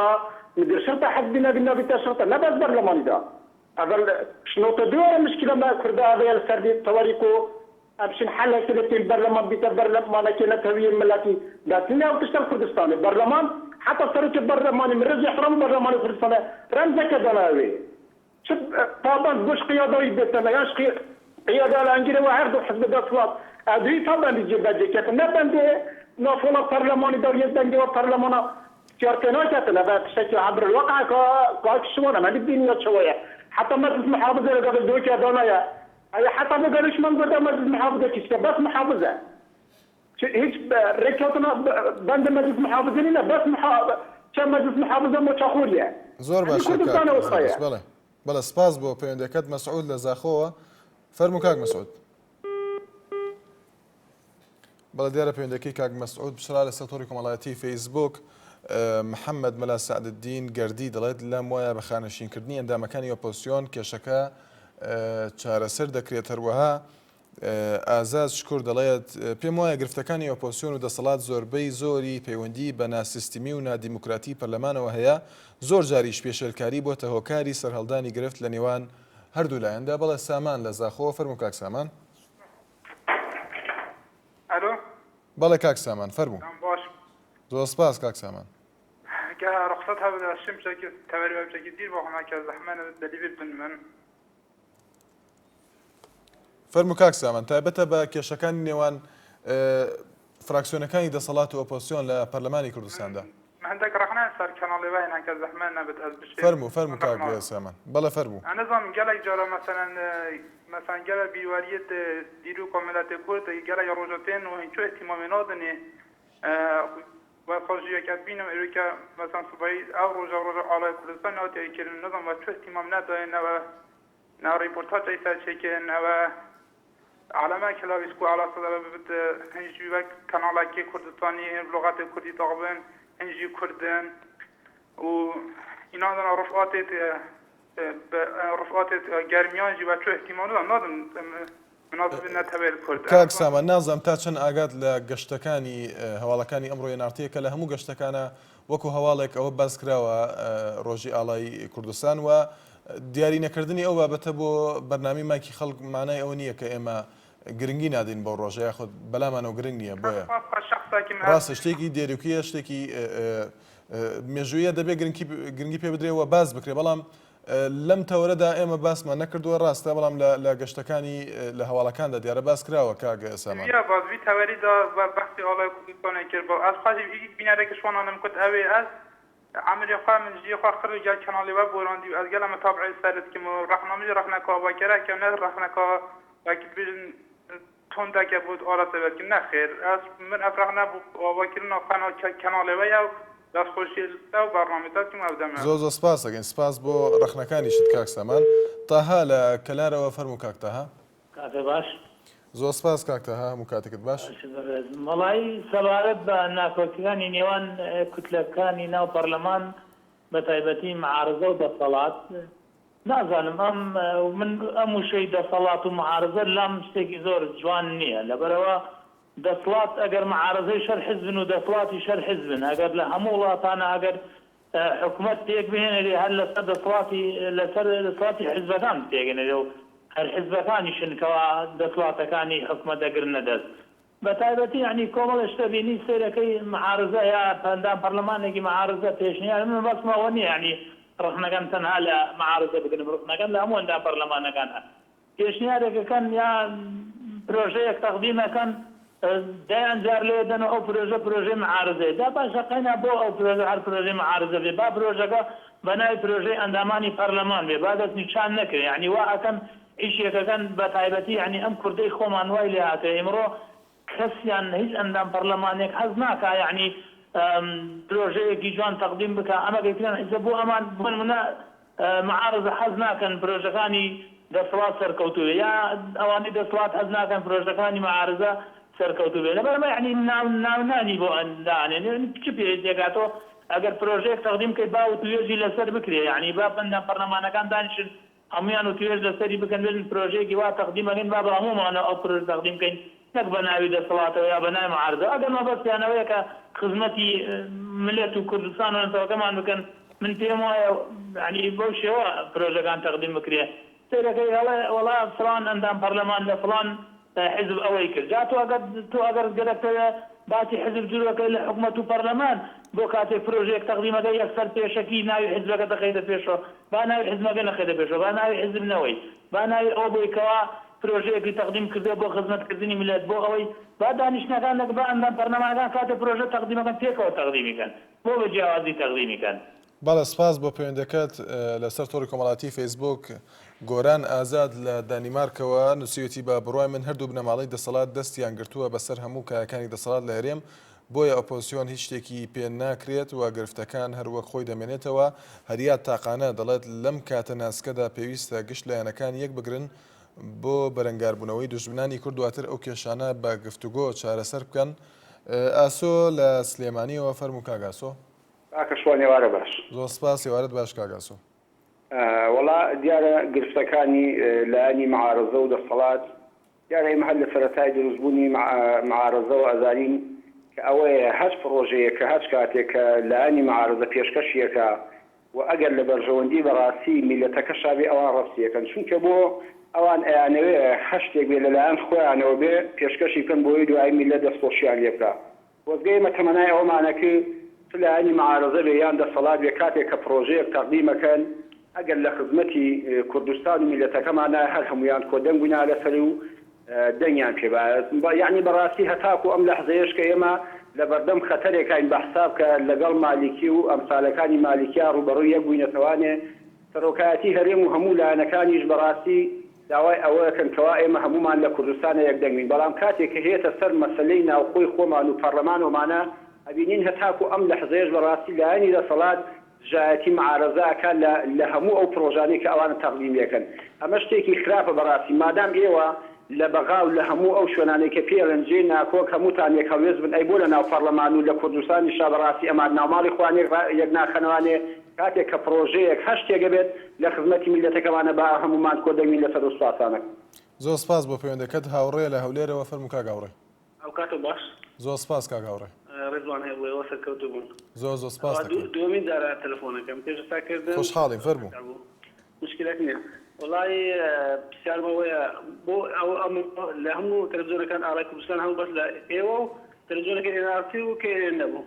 مدير شرطة حزبي نبي نبي تا شرطة نبز برلماني دا ئەگەر شنۆتە دوێ مشکلە ما کوردا هەیە لەسەر تەوەریکو ئەمشین حەلێکی دەکەین بەرلەمان بیتە بەرلەمانەکی نەتەویی ملەتی داتینە ئەو تشتە کوردستانێ بەرلەمان حتا سەرۆکی بەرلەمانی مرز احترام بەرلەمانی کوردستانە رەمزەکە داناوێ چ پابەند بوش قیادەوی بێتەنە یانش قیادە لەنگیرەوە هەردوو حزب دەسڵات ئەدوی پابەندی جێبەجێ کەتن نەبەندێ نافۆڵە پەرلەمانی داریە دەنگەوە پەرلەمانە پرسیار پێ ناکاتن ئەڤ تشتەکی عبر الواقع کا کاک شوانە مەلی دنیا چوەیە حتا مجلس محافظە لەگەڵ دوکیا دانایە ئەی حتا بگەلش من گوتە مجلس محافظە کیشکە بەس محافظە هیچ ڕێککەوتنە بەند مجلس محافظە نینە بەس چە مجلس محافظە مۆچەخۆریە زۆر باشە کاک بەڵێ بەڵێ سپاس بۆ پەیوەندەکەت مەسعود لە زاخۆوە فەرموو کاک مەسعود. بەڵێ دیارە پەیوەندەکەی کاک مەسعود پچڕا لەسەر تۆڕی کۆمەڵایەتی فەیسبوک. محەممەد مەلا سەعدالدین گەردی دەڵێت لام وایە بە خانەنشینکردنی ئەندامەکانی ئۆپۆزسیۆن کێشەکە چارەسەر دەکرێت. هەروەها ئازاد شکور دەڵێت پێم وایە گرفتەکانی ئۆپۆزسیۆن و دەسەڵات زۆربەی زۆری پەیوەندی بە ناسیستمی و نادیموکراتی پەرلەمانەوە هەیە، زۆر جاریش پێشێلکاری بۆتە هۆکاری سەرهەڵدانی گرفت لە نێوان هەردوو لایەندا. بەڵێ سامان لە زاخۆوە، فەرموو کاک سامان. ئەلۆ. بەڵێ کاک سامان فەرموو. دەم باش. زۆر سپاس کاک سامان. کە ڕوخسەت هەبێت ئەشم بچەکی تەوەری وە بچەکی دیر بۆ خۆما کە زەحمە نەبێت دەلیڤر بن من. فەرموو کاک سامان تایبەتە بە کێشەکانی نێوان فراکسیۆنەکانی دەسەڵات و ئۆپۆزسیۆن لە پەرلەمانی کوردستاندا. من هەندێک ڕەخنە سەر کەناڵی وە هێنا کە زەحمە نەبێت ئەز بشێ فەرموو فەرموو کاک سامان بەڵێ فەرموو. ئەنەزانم گەلەک جارا مەسەلەن مەسەلەن گەلە بیروەریەت دیروکا ملەتێ کورد گەلەک ڕۆژە تێن و هین چو ئیهتیمامێ نادنێ وە ساژیەک ئەز بینم ئێرۆکە مەسەلەن سبەی ئەو ڕۆژە ڕۆژە ئاڵای کوردستان ناتیە کردن نزانم وە چو ئیهتیمام نەدایێ نەوە نە ڕیپۆرتاج ئەی سەر چێکێن ئەوە عەلەمە کلاویس کو عەلا سەد ئەوە ببت هن ژی وەک کەناڵەکی کوردستانی هن بلۆغەتێ کوردی داخبن هن ژی کوردن و ئینا دەنا ڕفاتێت ڕفاتێت گەرمیان ژی وە چۆ ئیحتیمال نادن مناسب نەتەوەیل کورد. کاک سامان نازانم تا چەند ئاگات لە گەشتەکانی هەواڵەکانی ئەمڕۆ ئێن ئاڕ تیە کە لە هەموو گەشتەکانە وەکو هەواڵێک ئەوە باس کراوە ڕۆژی ئاڵای کوردستان و دیاری نەکردنی ئەو بابەتە بۆ بەرنامەی مایکی خەڵک مانای ئەوە نییە کە ئێمە گرنگی نادەین بەو ڕۆژە یاخود بەلامانەوە گرنگ نییە بۆیە ڕاستە شتێکی دێرۆکیە شتێکی مێژوویە دەبێت گرنگی پێ بدرێ و باس بکرێ بەڵام لەم تەوەرەدا ئێمە باسمان نەکردووە ڕاستە بەڵام لە گەشتەکانی لە هەواڵەکاندا دیارە باس کراوە کاک سامان. تڤیا باس ڤی تەوەریدا و بەحسی ئاڵای کوردستانێ کرد با ئەز خواجی ئیک بینەرەکە شوانانم کوت ئەوێ ئەز عەمرێ خوە من ژیێ خوە خڕ گەل کەناڵێ وە بۆراندی و ئەز گەلە متابعەی سەرت کم و ڕەخنامژ ڕەخنەکا ڤەکەرەکە نە ڕەخنەکا وەک بژن توندەکە بۆت ئاراستە وەکن نەخێر ئەز من ئەف ڕەخنە بۆ ئاواکردنا قەنا کەناڵێ وەیە و دەست خۆشی لەو بەرنامەی تا دکم ئەو دەمە. زۆر زۆر سپاس دەکەین سپاس بۆ ڕەخنەکانیشت کاک سامان. تاها لە کەلارەوە فەرموو کاک تاها. کاتێ باش. زۆر سپاس کاک تاها هەموو کاتێکت باش. باش بەڕێزم. وەڵایی سەبارەت بە ناکۆکیەکانی نێوان کوتلەکانی ناو پەڕلەمان بە تایبەتی معارزە و دەسەڵات نازانم ئەم من ئەم وشەی دەسەڵات و معارزە لام شتێکی زۆر جوان نییە لەبەرئەوە. دەسڵات ئەگەر معارەزەیش هەر حزبن و دەسڵاتیش هەر حزبن ئەگەر لە هەموو وڵاتانە ئەگەر حکومەت پێک بهێنرێ هەر لەسەر دەسڵاتی لەسەر دەسڵاتی حزبەکان پێک ئەهێنرێ و هەر حزبەکانیشن کەوا دەسڵاتەکانی حکومەت ئەگرنە دەست بە تایبەتی یەعنی کۆمەڵێ شت ئەبینی سەیرەکەی معارزە یا ئەندام پەرلەمانێکی معارزە پێشنیار من مەبەستم ئەوە نیە یەعنی ڕەخنەکان تەنها لە معارزە بگرم ڕەخنەکان لە هەموو ئەندام پەرلەمانەکانە پێشنیارێک ئەکەن یا پرۆژەیەک تەقدیم ئەکەن دەیان جار لێ دەن و ئەو پرۆژە پرۆژەی معارزەیە جا باشە قەینا بۆ ئەو پرۆژە هەر پرۆژەی معارزە بێ با پرۆژەکە بە ناوی پرۆژەی ئەندامانی پەرلەمان بێ با دەستنیشان نەکرێ یەعنی وا ئەکەن ئیشێک ئەکەن بە تایبەتی یەعنی ئەم کوردەی خۆمان وای لێ هاتوە ئیمڕۆ کەسیان هیچ ئەندام پەرلەمانێک حەز ناکا یەعنی پرۆژەیەکی جوان تەقدیم بکا ئەمە گەیتران ئیسە بۆ ئەمان بۆ نمونە معارزە حەز ناکەن پرۆژەکانی دەسڵات سەرکەوتوو بێ یا ئەوانەی دەسڵات حەز ناکەن پرۆژەکانی معارزە سەرکەوتوو بێ لەبەر ئەمە یەعنی ناو ناونانی بۆ دانێن یەعنی چ پێویستێک تۆ ئەگەر پرۆژەیەک تەقدیم کەی با وتوێژی لەسەر بکرێ یەعنی با ئەندام پەرلەمانەکان دانیشن هەموویان وتوێژ لەسەری بکەن بێژن پرۆژەیەکی وا تەقدیم ئەکەین با بە هەموومانەوە ئەو پرۆژە تەقدیم بکەین نەک بە ناوی دەسەڵاتەوە یا بە ناوی معارزەوە ئەگەر مەبەستیان ئەوەیە کە خزمەتی مللەت و کوردستان و نەتەوەکەمان بکەن من پێم وایە یانی بەو شێوە پرۆژەکان تەقدیم بکرێ سەیرەکەی ئەڵێ وەڵا فڵان ئەندام پەرلەمان لە فڵان حیزب ئەوەی کرد جا تۆ ئەگەر تۆ ئەگەر گەرەکتەوێ باسی حیزب جورەکەی لە حکومەت و پەرلەمان بۆ کاتێک پرۆژەیەک تەقدیمەکەی یەکسەر پێشەکی ناوی حیزبەکە دەخەیتە پێشەوە با ناوی حیزبەکە نەخەیتە پێشەوە با ناوی حیزب نەوەی با ناوی ئەوە بۆی کەوا پرۆژەیەکی تەقدیم کردوە بۆ خزمەت کردنی میللەت بۆ ئەوەی با دانیشتنەکان لەگ با ئەندام پەرلەمانەکان کاتێ پرۆژە تەقدیمەکەن پێکەوە تەقدیمی کەن بۆ بە جیاوازی تەقدیمی کەن. بەڵێ سپاس بۆ پەیوەندەکەت لەسەر تۆڕی کۆمەڵاتی فەیسبووک گۆران ئازاد لە دانیمارکەوە نووسیویەتی بە بڕوای من هەردوو بنەماڵەی دەسەڵات دەستیان گرتووە بەسەر هەموو کایەکانی دەسەڵات لە هەرێم بۆیە ئۆپۆزسیۆن هیچ شتێکی پێ ناکرێت و گرفتەکان هەر وەک خۆی دەمێنێتەوە هەریاد تاقانە دەڵێت لەم کاتە ناسکەدا پێویستە گشت لایەنەکان یەک بگرن بۆ بەرەنگاربوونەوەی دوژمنانی کورد دواتر ئەو کێشانە بە گفتوگۆ چارەسەر بکەن ئاسۆ لە سلێمانیەوە فەرموو کاک ئاسۆ. کاکە شوان ئێوارە باش. زۆر سپاس ئێوارەت باش کاک ئاسۆ. وەڵا دیارە گرفتەکانی لایەنی معارەزە و دەسەڵات دیارە ئێمە هەر لە سەرەتای دروست بوونی معارەزەوە ئەزانین کە ئەوەیە هەچ پڕۆژەیەک کە هەچ کاتێک کە لایەنی معارەزە پێشکەشی ئەکا و ئەگەر لە بەرژەوەندی بەڕاستی میللەتەکەشا بێ ئەوان ڕەفزی ئەکەن چونکە بۆ ئەوان ئەیانەوێ هەر شتێک بێ لە لایەن خۆیانەوە بێ پێشکەشی بکەن بۆی دوایی میللەت دەستخۆشیان لێ بکا خۆزگە ئێمە تەمەنای ئەوەمان ئەکرد چ لایەنی معارەزە بێ یان دەسەڵات بێ کاتێک کە پڕۆژەیەک تەقدیم ئەکەن ئەگەر لە خزمەتی کوردستان و میللەتەکەمانایە هەر هەموویان کۆدەنگ بووینایە لەسەری و دەنگیان پێ بایە یەعنی بەڕاستی هەتاکوو ئەم لەحزەیەش کە ئێمە لەبەردەم خەتەرێکاین بە حساب کە لەگەڵ مالیکی و ئەمسالەکانی مالیکیا ڕووبەڕووی یەک بووینەتەوانێ سەرۆکایەتی هەرێم و هەموو لایەنەکانیش بەڕاستی داوای ئەوەکەن کەوا ئێمە هەموومان لە کوردستانا یەک دەنگ بین بەڵام کاتێک کە هێتە سەر مەسەلەی ناوخۆی خۆمان و پەڕلەمان ئۆمانە ئەبینین هەتاکو ئەم لەحزەیەش بەڕاستی لایەنی دەسەڵات دژایەتی معارەزە ئەکا لە لە هەموو ئەو پڕۆژانەی کە ئەوانە تەقدیمی ئەکەن ئەمە شتێکی خراپە بەڕاستی مادام ئێوە لە بەغا و لە هەموو ئەو شوێنانەی کە پێی ئەڵێن جێی ناکۆک هەمووتان یەک هەڵوێست بن ئەی بۆ لە ناو پەڕلەمان و لە کوردستانیشا بەڕاستی ئەمان ناوماڵی خۆیان یەک یەک ناخەنەوانێ کاتێک کە پڕۆژەیەک هەر شتێک ئەبێت لە خزمەتی میللەتەکەمانە با هەموومان کۆدەنگ بین لەسەر و سوپاستان ئەکەم. زۆر سپاس بۆ پەیوەندەکەت هاوڕێ لە هەولێرەوە فەرموو کاک هاوڕێ. ئەوکاتە باش. زۆر سپاس کاک هاوڕێ. ڕێزمان هەیە بۆ ئێوە سەرکەوتوو بن. زۆر زۆر سپاس ئەوە دەکەین. دووەمین جارە تەلەفۆنەکەم پێش ئێستا کردم. خۆشحاڵین فەرموو. مشکلەک نیە وەڵایی پرسیارم ئەوەیە بۆ ئەو ئەم لە هەموو تەلەفزیۆنەکان ئاڵای کوردستان هەبوو بەس لە ئێوە و تەلەفزیۆنەکەی ئێن ئاڕ تی و کەی ئێن نەبوو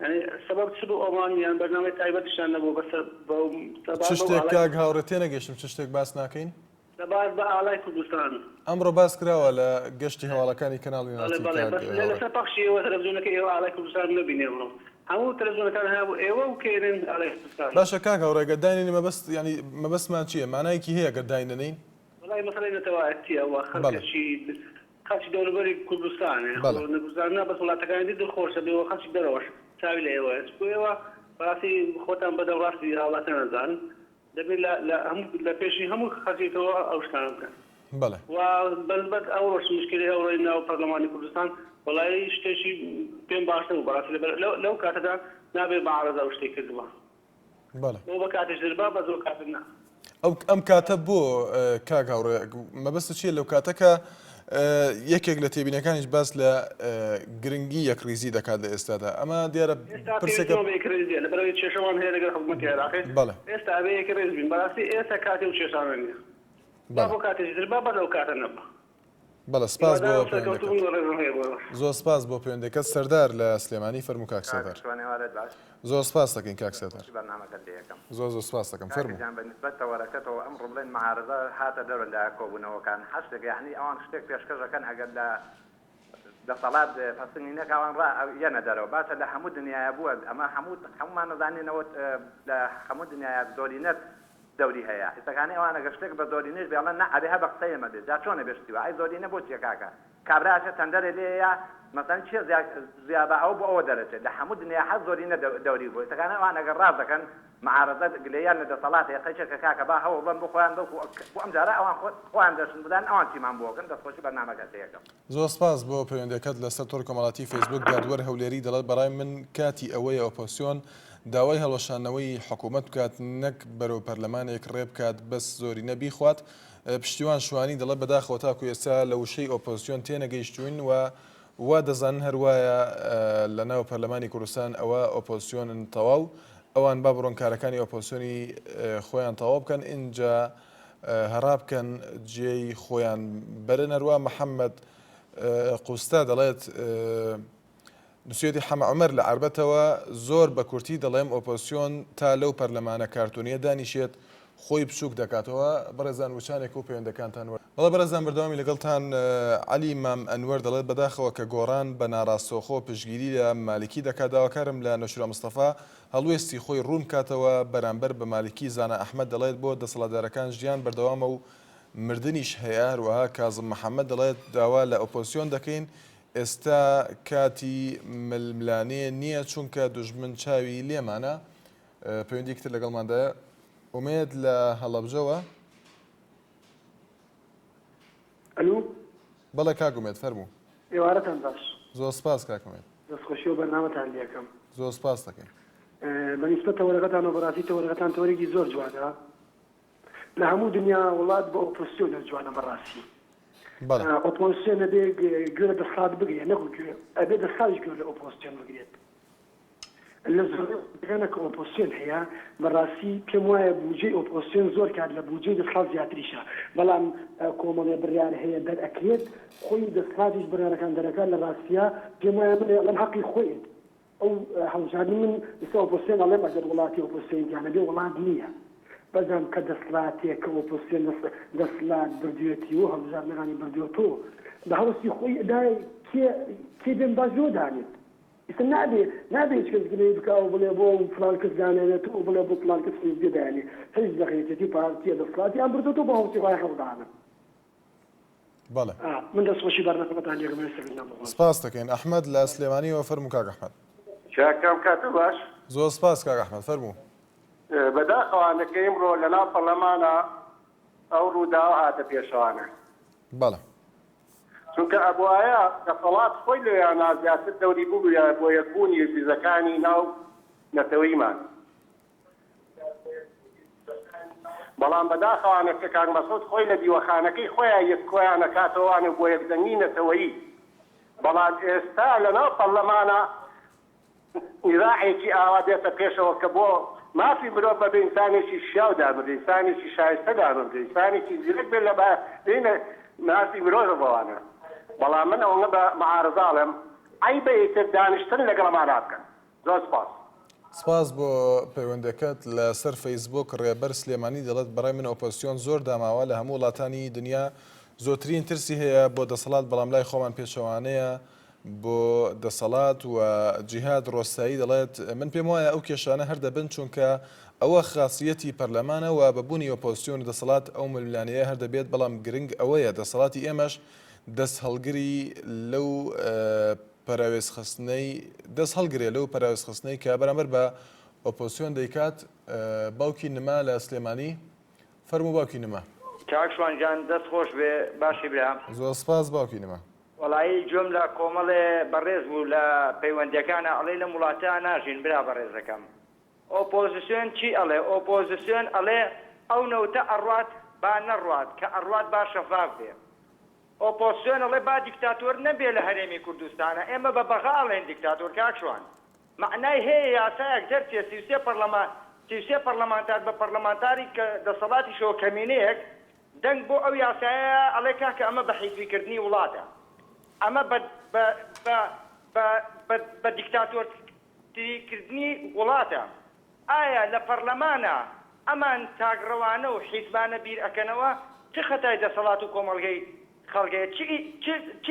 یانی سەبەب چ بوو ئەوان یان بەرنامەی تایبەتیشیان نەبوو بەسەر بەو چ سەبارەت بەو شتێک ئاڵای کاک هاوڕێ تێنەگەیشتم چ شتێک باس ناکەین؟ سەبارەت بە ئاڵای کوردستان. ئەمڕۆ باس کراوە لە گەشتی هەواڵەکانی کەناڵی بەڵێ ناڕتی بەڵێ کاک بەس لە هاوڕێ. لەسەر پەخشی ئێوە تەلەفزیۆنەکەی ئێوە ئاڵای کوردستانم نەبینی ئەمڕۆ هەموو تەلەفزیۆنەکان هەبوو ئێوە و کەی ئێن ئاڵای کوردستان. باشە کاک هاوڕێ گەر داینەنی مەبەست یانی مەبەستمان چیە مانایەکی هەیە گەر داینەنێین؟ وەڵای مەسەلەی نەتەوایەتیە وە بەڵێ. خەڵکەکی خەڵکی دەوروبەری کوردستانێ خۆ بەڵێ. نە کوردستان نا بەس وڵاتەکانی دی دڵخۆشە بێ وە خەڵکی دەرەوەش چاوی لە ئێوەیە چونکە ئێوە بەڕاستی خۆتان بەدەم ڕاستی هاوڵاتیان ئەزانن دەبێت لە لە هەموو لە پێشی هەموو خەڵکێکەوە ئەو شتانە بکەن. بەڵێ. و بەنسبەت ئەوڕۆش مشکلەی ئەوڕۆی ناو پەرلەمانی کوردستان وەڵایی شتێکی پێم باش نەبوو بەڕاستی لەبەر لەو لەو کاتەدا نابێ معارەزە ئەو شتەی کردبا. بەڵێ. بۆ بە کاتیش دربا بەس بۆ کاتت نا. ئەو ئەم کاتە بۆ کاک هاوڕێ مەبەستت چییە لەو کاتە کە. یەکێک لە تێبینەکانیش باس لە گرنگی یەکڕیزی دەکات لە ئێستادا ئەمە دیارە ئێستا پرسێکە پێویستمان بە یەکڕیزیە لەبەرئەوەی کێشەمان هەیە لەگەڵ حکومەتی عێراقی بەڵێ. ئێستا ئەبێ یەکڕیز بین بەڕاستی ئێستا کاتی ئەو کێشانە نیە با بەڵێ. بۆ کاتێکی تر با بەس ئەو کاتە نەبا. بەڵێ سپاس بۆ هیوادارم سەرکەوتوو پەیوەندەکەت. بن و ڕێزم هەیە بۆ ئێوە. زۆر سپاس بۆ پەیوەندەکەت سەردار لە سلێمانی فەرموو کاک کاک سەردار. شوان ئێوارەت باش. زۆر سپاس دەکەین کاک سەردار. دەستخۆشی بەرنامەکەت لێ ئەکەم. زۆر زۆر سپاس دەکەم کاکە فەرموو. گیان بە نیسبەت تەوەرەکەتەوە ئەمڕۆ بڵێن معارەزە هاتە دەرەوە لە کۆبوونەوەکان حەشدێک یەعنی ئەوان شتێک پێشکەش ئەکەن ئەگەر لە دەسەڵات پەسنی نەکا ئەوان ڕا یەنە دەرەوە باشە لە هەموو دنیایا بووە ئەمە هەموو هەموومان ئەزانینەوە لە هەموو دنیایا زۆرینە دەوری هەیە حیزەکانی ئەوان ئەگەر شتێک بە زۆرینەیش بێ ئەڵێن نا ئەبێ هەر بە قسەی ئێمە بێ جا چۆن ئەبێ شتی وا ئەی زۆرینە بۆ چیە کاکە کابرا ئەچێ تەندەرێ لێیە مەسەلەن کێ زیا زیا با ئەوە بۆ ئەوە دەرەچێت لە هەموو دنیا هەر زۆرینە دەوری بۆ حیزەکانی ئەوان ئەگەر ڕاست دەکەن معارەزە گلەییان لە دەسەڵات هەیە قەیچێکە کاکە با هەوڵ بەن بۆ خۆیان بەڵکو بۆ ئەم جارە ئەوان خۆیان دەچن بزانن ئەوان چیمان بۆ ئەکەن دەستخۆشی بەرنامەکەت لێ ئەکەم. زۆر سپاس بۆ پەیوەندیەکەت لەسەر تۆڕی کۆمەڵاتی فەیسبوک دادوەر هەولێری دەڵێت بەڕای من کاتی ئەوەیە ئۆپۆسیۆن داوای هەڵوەشاندنەوەی حکومەت بکات نەک بەرەو پەرلەمانێک ڕێ بکات بەس زۆرینە بیخوات پشتیوان شوانی دەڵێت بەداخەوە تاکو ئێستا لە وشەی ئۆپۆزسیۆن تێنەگەیشتوین و وا دەزانن هەروایە لە ناو پەرلەمانی کوردستان ئەوە ئۆپۆزسیۆنن تەواو ئەوان با بڕۆن کارەکانی ئۆپۆزسیۆنی خۆیان تەواو بکەن ئینجا هەڕا بکەن جێی خۆیان بەرن هەروە محەممەد قوستا دەڵێت نووسیویەتی حەمە عومەر لە عەربەتەوە، زۆر بە کورتی دەڵێم ئۆپۆزسیۆن تا لەو پەرلەمانە کارتۆنییە دانیشێت خۆی بچووک دەکاتەوە. بەڕێزان وچانێک و پەیوەندەکانتان وەر. بەڵێ بەڕێزان بەردەوامی لەگەڵتان عەلی مام ئەنوەر دەڵێت بەداخەوە کە گۆڕان بە ناڕاستەوخۆ پشتگیری لە مالکی دەکات داواکارم لە نەوشیروان مستەفا هەڵوێستی خۆی ڕوون بکاتەوە بەرامبەر بە مالکی زانا ئەحمەد دەڵێت بۆ دەسەڵاتدارەکان ژیان بەردەوامە و مردنیش هەیە هەروەها کازم محەمەد دەڵێت داوا لە ئۆپۆزسیۆن دەکەین ئێستا کاتی ململانێ نییە چونکە دوژمن چاوی لێمانە. پەیوەندیەکی تر لەگەڵماندایە ئومێد لە هەڵەبجەوە. ئەلو. بەڵێ کاک ئومێد فەرموو. ئێوارەتان باش. زۆر سپاس کاک ئومێد. دەستخۆشی و بەرنامەتان لێکەم. زۆر سپاس دەکەین. بە نیسبەت تەوەرەکەتانەوە بەڕاستی تەوەرەکەتان تەوەرێکی زۆر جوانە. لە هەموو دنیا وڵات بە ئۆپۆزسیۆنە جوانە بەڕاستی بەڵێ. ئۆپۆزسیۆن ئەبێ گوێ لە دەسڵات بگرێ نەکو گوێ ئەبێ دەسڵاتیش گوێ لە ئۆپۆزسیۆن بگرێت لە زۆربەی وڵاتەکانە کە ئۆپۆزسیۆن هەیە بەڕاستی پێم وایە بوجەی ئۆپۆزسیۆن زۆر کات لە بوجەی دەسڵات زیاتریشە بەڵام کۆمەڵێ بڕیار هەیە دەرئەکرێت خۆی دەسڵاتیش بڕیارەکان دەرەکات لە ڕاستیا پێم وایە من ئەڵێم هەقی خۆیەتی ئەو هەڵبژاردنی من ئیستا ئۆپۆزسیۆن ئەڵێم ئەگەر وڵاتی ئۆپۆزسیۆنی تیا نەبێ وڵات نییە بەزام کە دەسڵاتێک کە ئۆپۆزسیۆن دەسڵات بردوێتی و هەڵبژاردنەکانی بردوێتۆ بە هەوەسی خۆی ئەدای کێ کێ بێن باش لۆ دانێت ئیستا نابێ نابێ هیچ کەس گلەیی بکا و بڵێ بۆ فلان کەس دانەنێت و بڵێ بۆ فلان کەس حیزبێ دانێ حیزبە یەکێتی و پارتیە دەسڵاتیان بردۆتۆ بە هەوەسی خۆیان هەڵدانن. بەڵێ. من دەست خۆشی بەرنامەتان لێکەم لە سەرنجتان بخۆن. سپاس دەکەین. ئەحمەد لە سلێمانیەوە فەرموو کاک ئەحمەد. کاک کام کاتت باش. زۆر سپاس کاک ئەحمەد فەرموو. بەداخەوانە کە ئیمڕۆ لە ناو پەڕلەمانا ئەو ڕووداوە هاتە پێشەوانە. بەڵێ. چونکە ئەبوایە دەسەڵات خۆی لەویانا زیاتر دەوری ببوویایە بۆ یەکبوونی ریزەکانی ناو نەتەوەیمان. بەڵام بەداخەوانە کە کاک مەسعود خۆی لە دیوەخانەکەی خۆیا یەک کۆیان ئەکاتەوانە بۆ یەکدەنگی نەتەوەیی بەڵام ئێستا لەناو پەڕلەمانا نیزاعێکی ئاوا دێتە پێشەوە کە بۆ مافی مرۆڤ بەبێ ئینسانێکی شیاو دابنرێ ئینسانێکی شایستە دابنرێ ئینسانێکی زیرەک بێت لە بارەی مافی مرۆڤەوانە بەڵام من ئەوەنە بە معارەزە ئەڵێم عەیبە ئیتر دانیشتن لەگەڵ ئەمانە بکەن. زۆر سپاس. سپاس بۆ پەیوەندەکەت. لە سەر فەیسبووک ڕێبەر سلێمانی دەڵێت بەڕای من ئۆپۆزسیۆن زۆر داماوە لە هەموو وڵاتانی دنیا زۆترین ترسی هەیە بۆ دەسەڵات بەڵام لای خۆمان پێچەوانەیە بۆ دەسەڵات و جیهاد ڕۆستایی دەڵێت من پێم وایە ئەو کێشانە هەر دەبن چونکە ئەوە خاسیەتی پەرلەمانە و بە بوونی ئۆپۆزسیۆن و دەسەڵات ئەو ململانێیە هەر دەبێت بەڵام گرنگ ئەوەیە دەسەڵاتی ئێمەش دەست هەڵگری لەو پەراوێزخستنەی دەست هەڵگرێ لەو پەراوێزخستنەی کە بەرامبەر بە ئۆپۆزسیۆن دەیکات باوکی نما لە سلێمانی فەرموو باوکی نما. کاک شوان گیان دەست خۆش بێ باشی برا. زۆر سپاس باوکی نما. وەڵایی گوێم لە کۆمەڵێ بەڕێز بوو لە پەیوەندیەکانا ئەڵێی لەم وڵاتە ناژین برا بەڕێزەکەم ئۆپۆزسیۆن چی ئەڵێ ئۆپۆزسیۆن ئەڵێ ئەو نەوتە ئەڕوات با نەڕوات کە ئەڕوات با شەفاف بێ. ئۆپۆزسیۆن ئەڵێ با دیکتاتۆر نەبێ لە هەرێمی کوردستانا ئێمە بە بەغا ئەڵێن دیکتاتۆر کاک شوان مەعنای هەیە یاسایەک دەرچێ 33 پەرلەمان 33 پەرلەمانتار بە پەرلەمانتاری کە دەسەڵاتیشەوە کەمینەیەک دەنگ بۆ ئەو یاسایە ئەڵێ کاکە ئەمە بە حیزبی کردنی وڵاتە ئەمە بە بە بە بە بە بە دیکتاتۆرتری کردنی وڵاتە ئایا لە پەڕلەمانا ئەمان تاکڕەوانە و حیزبانە بیر ئەکەنەوە؟ چ خەتای دەسەڵات و کۆمەڵگەی خەڵکەیە؟ چ چ چ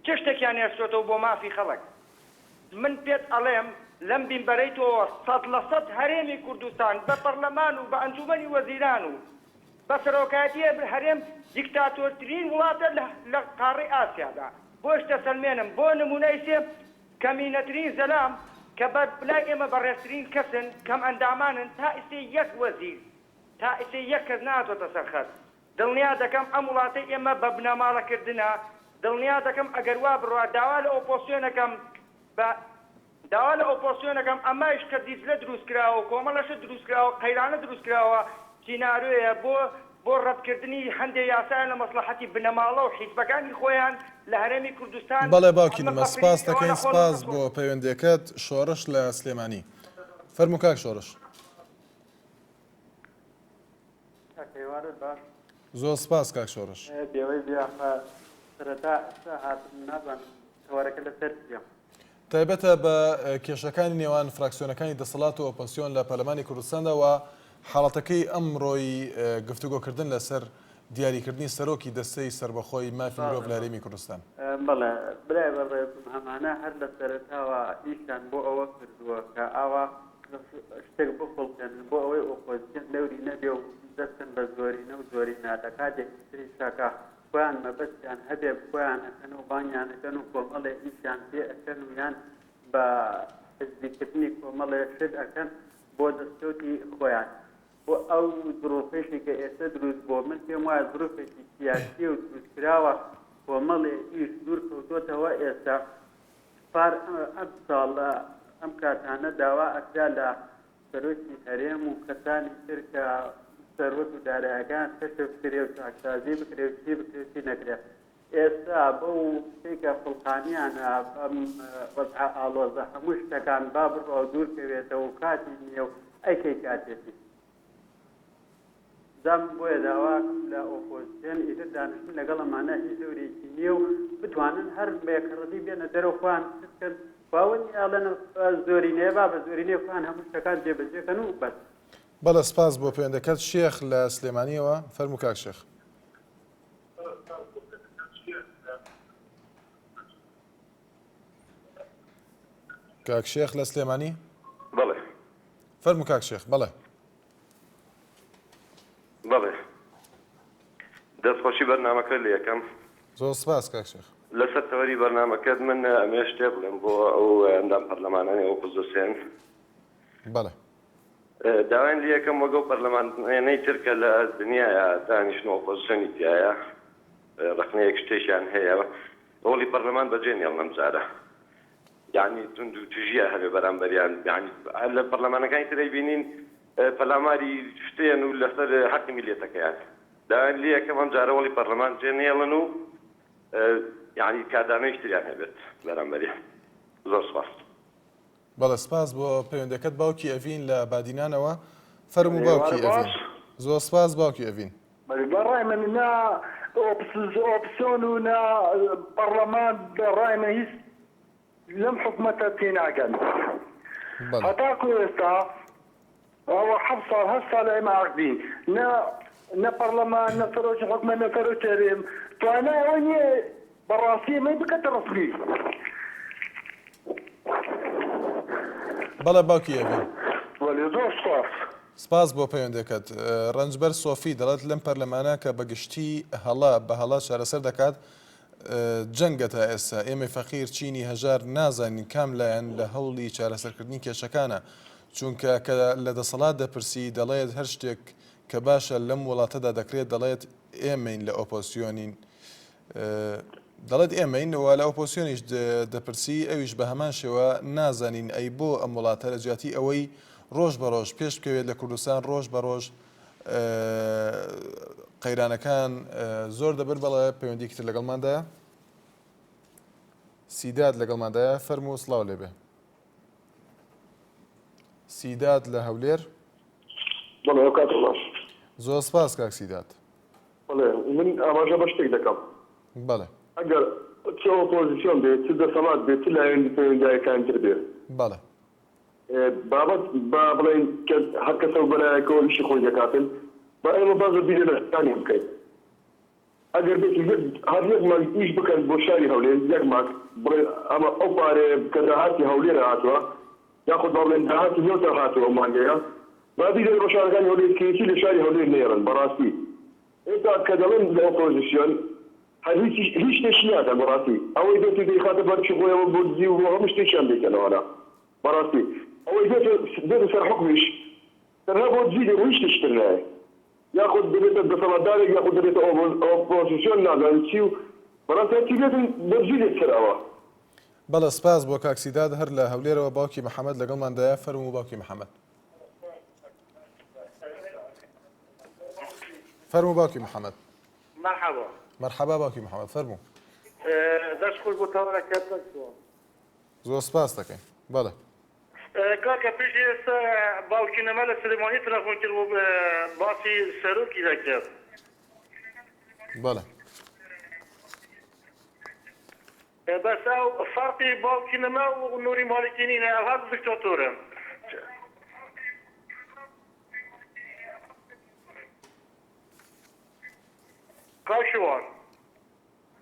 چ شتێکیان هێشتۆتەوە بۆ مافی خەڵک؟ من پێت ئەڵێم لەم بینبەرەی تۆوە 100% هەرێمی کوردستان بە پەڕلەمان و بە ئەنجومەنی وەزیران و بە سەرۆکایەتی هەرێم دیکتاتۆرترین وڵاتە لە لە قاڕەی ئاسیادا بۆش دەسەلمێنم بۆ نمونە ئیسێ کەمینەترین زەلام کە بە لای ئێمە بەڕێزترین کەسن کەم ئەندامانن تا ئیستێ یەک وەزیر تا ئیستێ یەک کەس نەهاتۆتە سەر خەت دڵنیا دەکەم ئەم وڵاتەی ئێمە بە بنەماڵە کردنە دڵنیا دەکەم ئەگەر وا بڕوا داوا لە ئۆپۆسیۆنەکەم بە داوا لە ئۆپۆسیۆنەکەم ئەمایش کە دیجلە دروست کراوە و کۆمەڵە شت دروست کراوە قەیرانە دروست کراوە سینارۆیە بۆ بۆ ڕەتکردنی هەندێ یاسایان لە مەسڵەحەتی بنەماڵە و حیزبەکانی خۆیان لە هەرێمی کوردستان بەڵێ باوکی ئەمە نمە بە سپاس پریشەوە لە دەکەین خۆڵ سپاس نەخۆن. بۆ پەیوەندیەکەت شۆڕش لە سلێمانی فەرموو کاک شۆڕش. کاک هیوارت باش. زۆر سپاس کاک شۆڕش. بێوەی بێ سەرەتا ئێستا هاتم نازانم تەوەرەکە لەسەر چیە. تایبەتە بە کێشەکانی نێوان فراکسیۆنەکانی دەسەڵات و ئۆپۆزسیۆن لە پەرلەمانی کوردستاندا و حاڵەتەکەی ئەمڕۆی گفتوگۆکردن لەسەر دیاریکردنی سەرۆکی دەستەی سەربەخۆی مافی مرۆڤ لە هەرێمی کوردستان. بەڵێ برای بەڕێزم ئەمانە هەر لە سەرەتاوە ئیشیان بۆ ئەوە کردووە کە ئاوا شتێک بخوڵقێنن بۆ ئەوەی ئۆپۆزسیۆن دەوری نەبێ و دەستن بە زۆرینە و زۆرینە لە کاتێکی تریشا کە خۆیان مەبەستیان هەبێ کۆیان ئەکەن و بانگیان ئەکەن و کۆمەڵێ ئیشیان پێ ئەکەن و یان بە حزبی کردنی کۆمەڵێ شت ئەکەن بۆ دەستکەوتی خۆیان بۆ ئەو زروفەیشی کە ئێستا دروست بۆ من پێم وایە زروفێکی سیاسیە و دروست کراوە کۆمەڵێ ئیش دوور کەوتۆتەوە ئێستا پار ئەم ساڵ ئەم کاتانە داوا ئەکرا لە سەرۆکی هەرێم و کەسانی تر کە سەروەت و دارایەکان کەشف بکرێ و چاکسازی بکرێ و چی بکرێ و چی نەکرێ. ئێستا بەو شتەی کە خوڵقانیانە بەم وەزعە ئاڵۆزە هەموو شتەکان با بڕوا و دوور کەوێتەوە و کاتی نییە و ئەی کەی کاتێتی. جا من بۆیە داواکەم لە ئۆپۆزسیۆن ئیتر دانیشتن لەگەڵ ئەمانە هیچ دەورێکی نییە و بتوانن هەر بە یەکڕزی بێنە دەرەوە خۆیان شت بکەن خوا نییە ئەڵێن زۆرینەیە با بە زۆرینەی خۆیان هەموو شتەکان جێبەجێ کەن و بەس. بەڵێ سپاس بۆ پەیوەندەکەت شێخ لە سلێمانیەوە فەرموو کاک شێخ. کاک شێخ لە سلێمانی؟ بەڵێ. فەرموو کاک شێخ بەڵێ. بەڵێ دەست خۆشی بەرنامەکەت لێ ئەکەم. زۆر سپاس کاک شێخ. لەسەر تەوەری بەرنامەکەت من ئەمەوێ شتێ بڵێم بۆ ئەو ئەندام پەرلەمانانی ئۆپۆزسیۆن. بەڵێ. داوایان لێ ئەکەم وەک ئەو پەرلەمانانەی تر کە لە دنیایا دانیشن و ئۆپۆزسیۆنی تیایە ڕەخنەیەک شتێکیان هەیە ڕۆڵی پەرلەمان بەجێ نێڵن ئەم جارە. یانی توندوتیژیە هەبێ بەرامبەریان یانی لە پەرلەمانەکانی تر ئەیبینین پەلاماری شتێن و لەسەر حەقی میللەتەکەیان داوایان لێ ئەکەم ئەم جارە وەڵی پەرلەمان جێ نەیەڵن و یانی کاردانەوەی تریان هەبێت بەرامبەریان زۆر سپاس. بەڵێ سپاس بۆ پەیوەندەکەت باوکی ئەڤین لە بادینانەوە فەرموو باوکی ئەڤین. زۆر سپاس باوکی ئەڤین. بە ڕای من نا ئۆپسیۆن و نا پەڕلەمان بە ڕای من هیچ لەم حکومەتە تێناگەن هەتاکو ئێستا ئەوە حەفت ساڵ هەشت ساڵە ئێمە عەقدین نە نە پەڕلەمان نە سەرۆکی حکومەت نە سەرۆکی هەرێم توانای ئەوەی نییە بەڕاستی ئێمەی بکاتە ڕەسمی. بەڵێ باوکی ئەڤین. وەلێ زۆر سوپاس. سپاس بۆ پەیوەندەکەت. ڕەنجبەر سۆفی دەڵێت لەم پەرلەمانە کە بە گشتی هەڵە بە هەڵە چارەسەر دەکات جەنگە تا ئێستا ئێمەی فەقیر چینی هەژار نازانین کام لایەن لە هەوڵی چارەسەرکردنی کێشەکانە چونکە کە لە دەسەڵات دەپرسی دەڵێت هەر شتێک کە باشە لەم وڵاتەدا دەکرێت دەڵێت ئێمەین لە ئۆپۆسیۆنین دەڵێت ئێمەین و لە ئۆپۆسیۆنیش دەپرسی ئەویش بە هەمان شێوە نازانین ئەی بۆ ئەم وڵاتە لە جیاتی ئەوەی ڕۆژ بە ڕۆژ پێش بکەوێت لە کوردستان ڕۆژ بە ڕۆژ. قەیرانەکان زۆر دەبن بەڵێ پەیوەندیکی تر لەگەڵماندایە سیداد لەگەڵماندایە فەرموو سڵاو لێبێ سیداد لە هەولێر. بەڵێ ئەو کاتە باش. زۆر سپاس کاک سیداد. بەڵێ من ئاماژە بە شتێک دەکەم. بەڵێ. ئەگەر چ ئۆپۆزیسیۆن بێ چ دەسەڵات بێ چ لایەنی پەیوەندیدارەکانی تر بێ. بەڵێ. بابەت با بڵێین کە هەر کەسە و بەلایەکەوە ئیشی خۆی دەکاتن با ئێمە باس لە بیرە لە بکەین. ئەگەر بێت و یەک هەر یەک مانگ ئیش بکەن بۆ شاری هەولێر یەک مانگ بڵێن ئەمە ئەو پارەیە کە داهاتی هەولێرە هاتووە یاخود با بڵێن داهاتی نەوتە هاتووە ئەو مانگەیە با بیدەن بۆ شارەکانی هەولێر کە هیچی لە شاری هەولێر نەیەڵن بەڕاستی ئێستا کە دەڵێن لە ئۆپۆزیسیۆن هەر هیچ هیچ شتێکی ناکەن بەڕاستی ئەوەی بێت و دەیخاتە بەرچی خۆیەوە بۆ دزی و بۆ هەموو شتێکیان دەیکەنەوەە بەڕاستی ئەوەی بێت بێتە سەر حوکمیش تەنها بۆ دزی دێ بۆ هیچ شتێکی تر نایە یاخود دەبێتە دەسەڵاتدارێک یاخود دەبێتە ئۆپۆزسیۆن نازانم چی و بەڕاستی هەرچی بێتن بۆ دزی دێت سەر ئەوە. بەڵێ سپاس بۆ کاک سیداد هەر لە هەولێرەوە باوکی محەمەد لەگەڵماندایە فەرموو باوکی محەمەد. فەرموو باوکی محەمەد. مەرحەبا. مەرحەبا باوکی محەمەد فەرموو. دەست خۆش بۆ تەوەرەکەت دەست. زۆر سپاس دەکەین بەڵێ. کاکە پێش ئێستا باوکی نەمە لە سلێمانی تەلەفۆن کرد و باسی سەرۆکی دەکرد. بەڵێ. بەس ئەو فەرقی باوکی نەمە و نوری مالکی نینە ئەو هەردوو دکتاتۆرن. کاک شوان.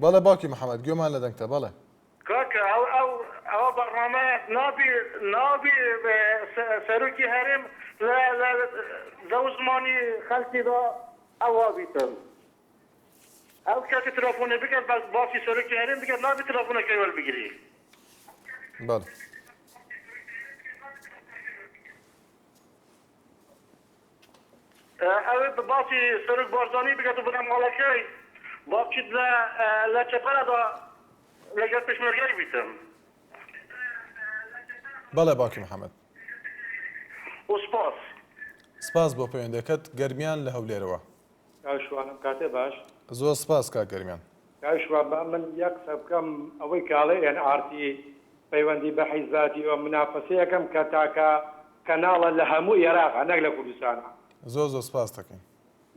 بەڵێ باوکی محەمەد گوێمان لە دەنگتە بەڵێ. کاکە ئەو ئەو ئەوە بەرنامە نابی نابی سەرۆکی هەرێم لە لە لەو زمانی خەلکیدا ئەوا بیتن ئەو کاتی تلفۆنێ بکات بەس باسی سەرۆکی هەرێم بکات نابی تلفۆنەکەی وەربگری. بەڵێ. ئەوێ باسی سەرۆک بارزانی بکات و بنەماڵەکەی با بچیت لە لە چەپەرەدا لەگەڵ پێشمەرگەی بیتن. بەڵێ باوکی محەمەد. و سپاس. سپاس بۆ پەیوەندیەکەت گەرمیان لە هەولێرەوە. کاک شوان ئەم کاتە باش. زۆر سپاس کاک گەرمیان. کاک شوان با من یەک قسە بکەم ئەوەی کە ئەڵێ ئێن ئاڕ تی پەیوەندی بە حیزباتیەوە منافەسەیەکەم کە تاکە کەناڵە لە هەموو ئێراقا نەک لە کوردستانا. زۆر زۆر سپاست دەکەین.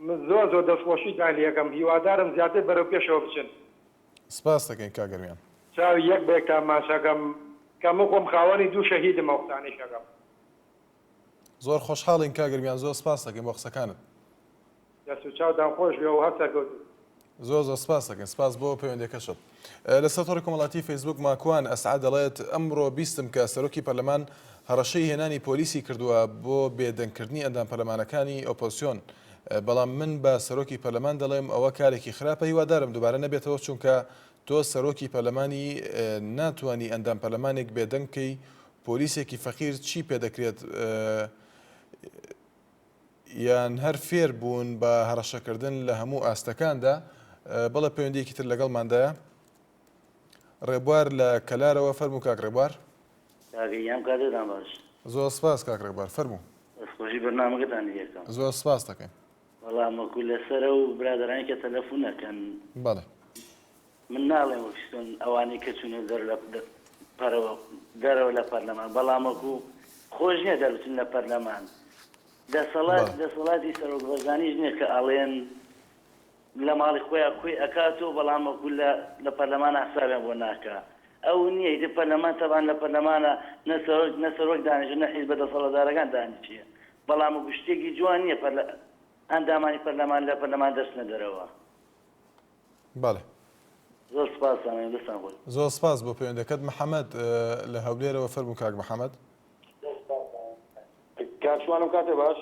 من زۆر زۆر دەستخۆشیتان لێکەم هیوادارم زیاتر بەرەو پێشەوە بچن. سپاست دەکەین کاک گەرمیان. چاوی یەک بە یەکتان ماچەکەم کە من خۆم خاوەنی دوو شەهیدم ئەو قسانەیش ئەکەم. زۆر خۆشحاڵین کاک گەرمیان زۆر سپاست دەکەین بۆ قسەکانت. دەست و چاوتان خۆش بێ و هەر سەرکەوتوو بن. زۆر زۆر سپاست دەکەین سپاس بۆ پەیوەندیەکەشت. لەسەر تۆڕی کۆمەڵاتی فەیسبوک ماکوان ئەسعەد دەڵێت، ئەمڕۆ بیستم کە سەرۆکی پەرلەمان هەڕەشەی هێنانی پۆلیسی کردووە بۆ بێدەنگکردنی ئەندام پەرلەمانەکانی ئۆپۆزسیۆن، بەڵام من بە سەرۆکی پەرلەمان دەڵێم ئەوە کارێکی خراپە هیوادارم دووبارە نەبێتەوە چونکە تۆ سەرۆکی پەرلەمانی ناتوانی ئەندام پەرلەمانێک بێدەنگ بکەی پۆلیسێکی فەقیر چی پێدەکرێت یان هەر فێر بوون بە هەڕەشەکردن لە هەموو ئاستەکاندا بەڵێ پەیوەندیەکی تر لەگەڵماندایە ڕێبوار لە کەلارەوە فەرموو کاک ڕێبوار. کاکە گیان کاتتان باش. زۆر سپاس کاک ڕێبوار فەرموو. دەستخۆشی بەرنامەکەتان لێ ئەکەم. زۆر سپاست دەکەین. وەڵا وەکو لەسەر ئەو برادەرانی کە تەلەفون ئەکەن. بەڵێ. من ناڵێم وەک چۆن ئەوانەی کە چوونە دەر لە پەرەوە دەرەوە لە پەرلەمان بەڵام وەکو خۆش نییە دەربچن لە پەرلەمان دەسەڵات دەسەڵاتی سەرۆک بەرزانیش نییە کە ئەڵێن لە ماڵی خۆیان کۆی ئەکاتەوە بەڵام وەکو لە لە پەرلەمانە حسابیان بۆ ناکا ئەو نییە ئیتر پەرلەمان تەبعەن لە پەرلەمانە نە سەرۆک نە سەرۆک دانیشە نە حیزبە دەسەڵاتدارەکان دانیشیە بەڵام وەکو شتێکی جوان نییە پەرلە ئەندامانی پەرلەمان لە پەرلەمان دەچنە دەرەوە. بەڵێ. زۆر سپاستان ئەکەم دەستان خۆش. زۆر سپاس بۆ پەیوەندەکەت محەمەد لە هەولێرەوە فەرموو کاک محەمەد. کاک شوان ئەم کاتە باش.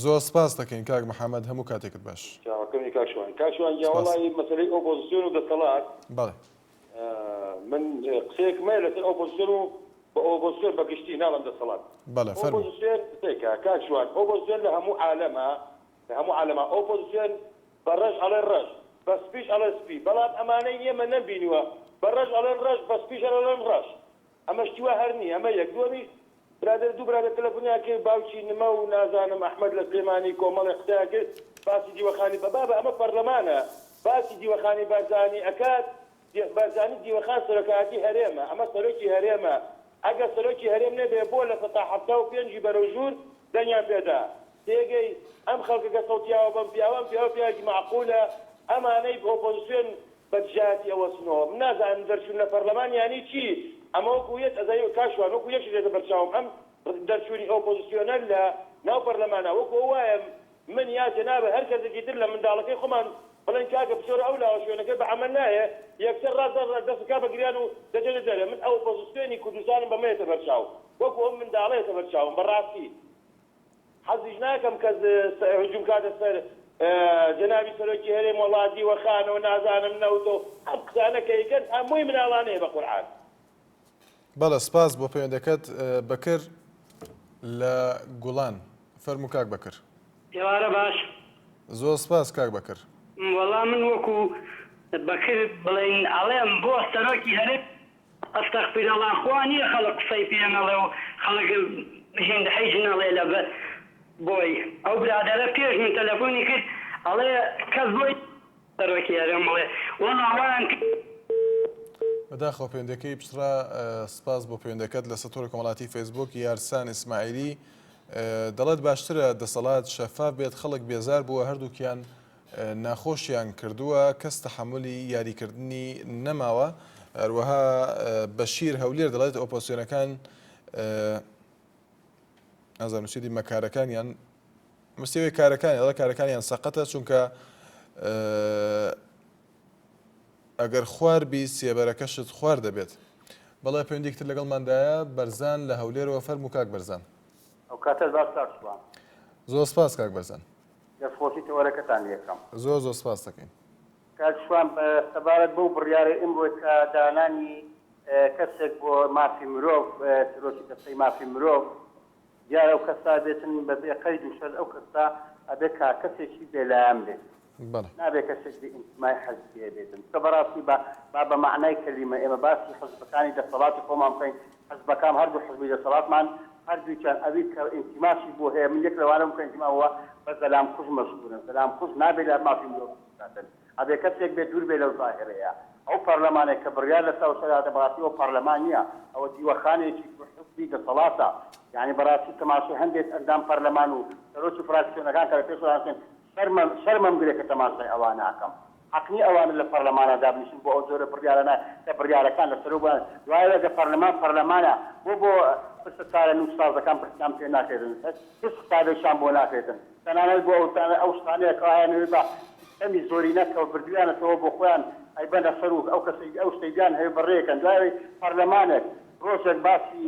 زۆر سپاس دەکەین کاک محەمەد هەموو کاتێکت باش. چاوەکەمی کاک شوان. کاک شوان گیان سپاس. وەڵی مەسەلەی ئۆپۆزسیۆن و دەسەڵات بەڵێ. من قسەیەکم هەیە لەسەر ئۆپۆزسیۆن و بە ئۆپۆزسیۆن بە گشتی ناڵێم دەسەڵات. بەڵێ فەرموو. ئۆپۆزسیۆن قسەیەکە کاک شوان ئۆپۆزسیۆن لە هەموو عالەما لە هەموو عالەما ئۆپۆزسیۆن بە ڕەش ئەڵێن ڕەش بە سپیش ئەڵێن سپی بەڵام ئەمانەی ئێمە نەمبینیوە بە ڕەش ئەڵێن ڕەش بە سپیش هەر ئەڵێن ڕەش ئەمە شتی وا هەر نیە ئەمە یەک دووەمیش برادەر دوو برادەر تەلەفونیان کرد باوکی نمە و نازانم ئەحمەد لە سلێمانی کۆمەڵێ قسەیان کرد. باسی دیوەخانی بە بابە ئەمە پەرلەمانە باسی دیوەخانی بارزانی ئەکات بارزانی دیوەخان سەرۆکایەتی هەرێمە ئەمە سەرۆکی هەرێمە ئەگەر سەرۆکی هەرێم نەبێ بۆ لە سەتا 75 ی بەرەو ژوور دەنگیان پێدا تێگەی ئەم خەڵکە کە سەوتیاوە بەم پیاوە ئەم پیاوە پیاوێکی مەعقولە ئەمانەی ئۆپۆزسیۆن بە دژایەتی ئەوەستنەوە من نازانم دەرچوون لە پەرلەمان یانی چی ئەمە وەکو یەک ئەزانی کاک شوان وەکو یەک شت دێتە بەرچاوم ئەم دەرچوونی ئۆپۆزسیۆنە لە ناو پەرلەمانا وەکو ئەو وایە من یا جەنابت هەر کەسێکی تر لە منداڵەکەی خۆمان بڵێین کاکە بچۆرە ئەو لاوە شوێنەکەی بە عەمەل نایێ یەکسەر ڕاست دەست دەکا بە گریان و دەچێتە دەرێ من ئۆپۆزسیۆنی کوردستانم بەمە یەتە بەرچاو وەکو ئەو منداڵە یەتە بەرچاوم بەڕاستی حەزیش ناکەم کەس هجوم کاتە سەر جەنابی سەرۆکی هەرێم وەڵا دیوەخانە و نازانم نەوت و ئەم قسانە کە ئەیکەن هەمووی مناڵانەیە بە قورعان. بەڵێ سپاس بۆ پەیوەندەکەت بەکر لە گوڵان فەرموو کاک بەکر. ئێوارە باش. زۆر سپاس کاک بەکر. وەڵا من وەکو بەکر بڵێین ئەڵێم بۆ سەرۆکی هەرێم ئەستەغفیرەڵا خوا نیە خەڵک قسەی پێ نەڵێ و خەڵک هیند حیج نەڵێ لە بۆی ئەو برادەرە پێش من تەلەفۆنی کرد ئەڵێ کەس بۆی سەرۆکی هەرێم بڵێ وەڵا وایان کرد. بەداخەوە پەیوەندیەکەی پچڕا سپاس بۆ پەیوەندەکەت لەسەر تۆڕی کۆمەڵاتی فەیسبوک یارسان ئیسماعیلی دەڵێت باشترە دەسەڵات شەفاف بێت خەڵک بێزار بووە هەردووکیان ناخۆشیان کردووە کەس تەحەمولی یاریکردنی نەماوە هەروەها بەشیر هەولێر دەڵێت ئۆپۆسیۆنەکان نازانم نووسیەتی مەکارەکانیان مستەوەی کارەکانی دەڵێت کارەکانیان سەقەتە چونکە ئەگەر خوار بی سێبەرەکەشت خوار دەبێت. بەڵێ پەیوەندیەکی تر لەگەڵماندایە بەرزان لە هەولێرەوە فەرموو کاک بەرزان. ئەو کاتەت باش کاک شوان. زۆر سپاس کاک بەرزان. دەستخۆشی تەوەرەکەتان لێ ئەکەم. زۆر زۆر سپاست دەکەین. کاک شوان سەبارەت بەو بڕیارەی ئمڕۆی کە دانانی کەسێک بۆ مافی مرۆڤ سەرۆکی دەستەی مافی مرۆڤ دیارە ئەو کەسە بێتن بە بێ قەید و شەرت ئەو کەسە ئەبێ کا کەسێکی بێ لایەن بێت نابێ کەسێک بێ ئینتیمای حزبیە بێتن چونکە بەڕاستی با با بە مەعنای کەلیمە ئێمە باسی حزبەکانی دەسەڵاتی خۆمان بکەین حزبەکان هەردوو حزبی دەسەڵاتمان هەردووکیان ئەوی کە ئینتیماشی بۆ هەیە من یەک لەوانە بووم کە ئینتیما هەوە بە زەلام کوژ مەشهورن زەلام کوژ نابێ لە مافی مرۆڤ بکاتن ئەبێ کەسێک بێ دوور بێ لەو زاهیرەیە ئەو پەرلەمانێک کە بڕیار لەسەر ئەو سەر هاتە بەڕاستی ئەوە پەرلەمان نییە ئەوە دیوەخانێکی حزبی دەسەڵاتە یانی بەڕاستی تەماشای هەندێک ئەندام پەرلەمان و سەرۆکی فراکسیۆنەکان کە لە پێشەوە دانیشتن شەرمم شەرمم گرێ کە تەماشای ئەوانە ئەکەم حەق نیە ئەوانە لە پەرلەمانا دابنیشن بۆ ئەو جۆرە بڕیارانە کە بڕیارەکان لە سەرو بۆیان دوای ئەگەر پەرلەمان پەرلەمانە بۆ بۆ پرسە چارەنووس سازەکان پرسیان پێ ناکرێتن هیچ حسابێکیان بۆ ناکرێتن تەنانەت بۆ ئەو ئەو شتانەیە کە ئایانەوێ بە سیستەمی زۆرینە کە بردویانەتەوە بۆ خۆیان ئەیبەنە سەر و ئەو کەسەی ئەو شتەی بیان هەوێ بەڕێکەن دوای ئەوەی پەرلەمانێک ڕۆژێک باسی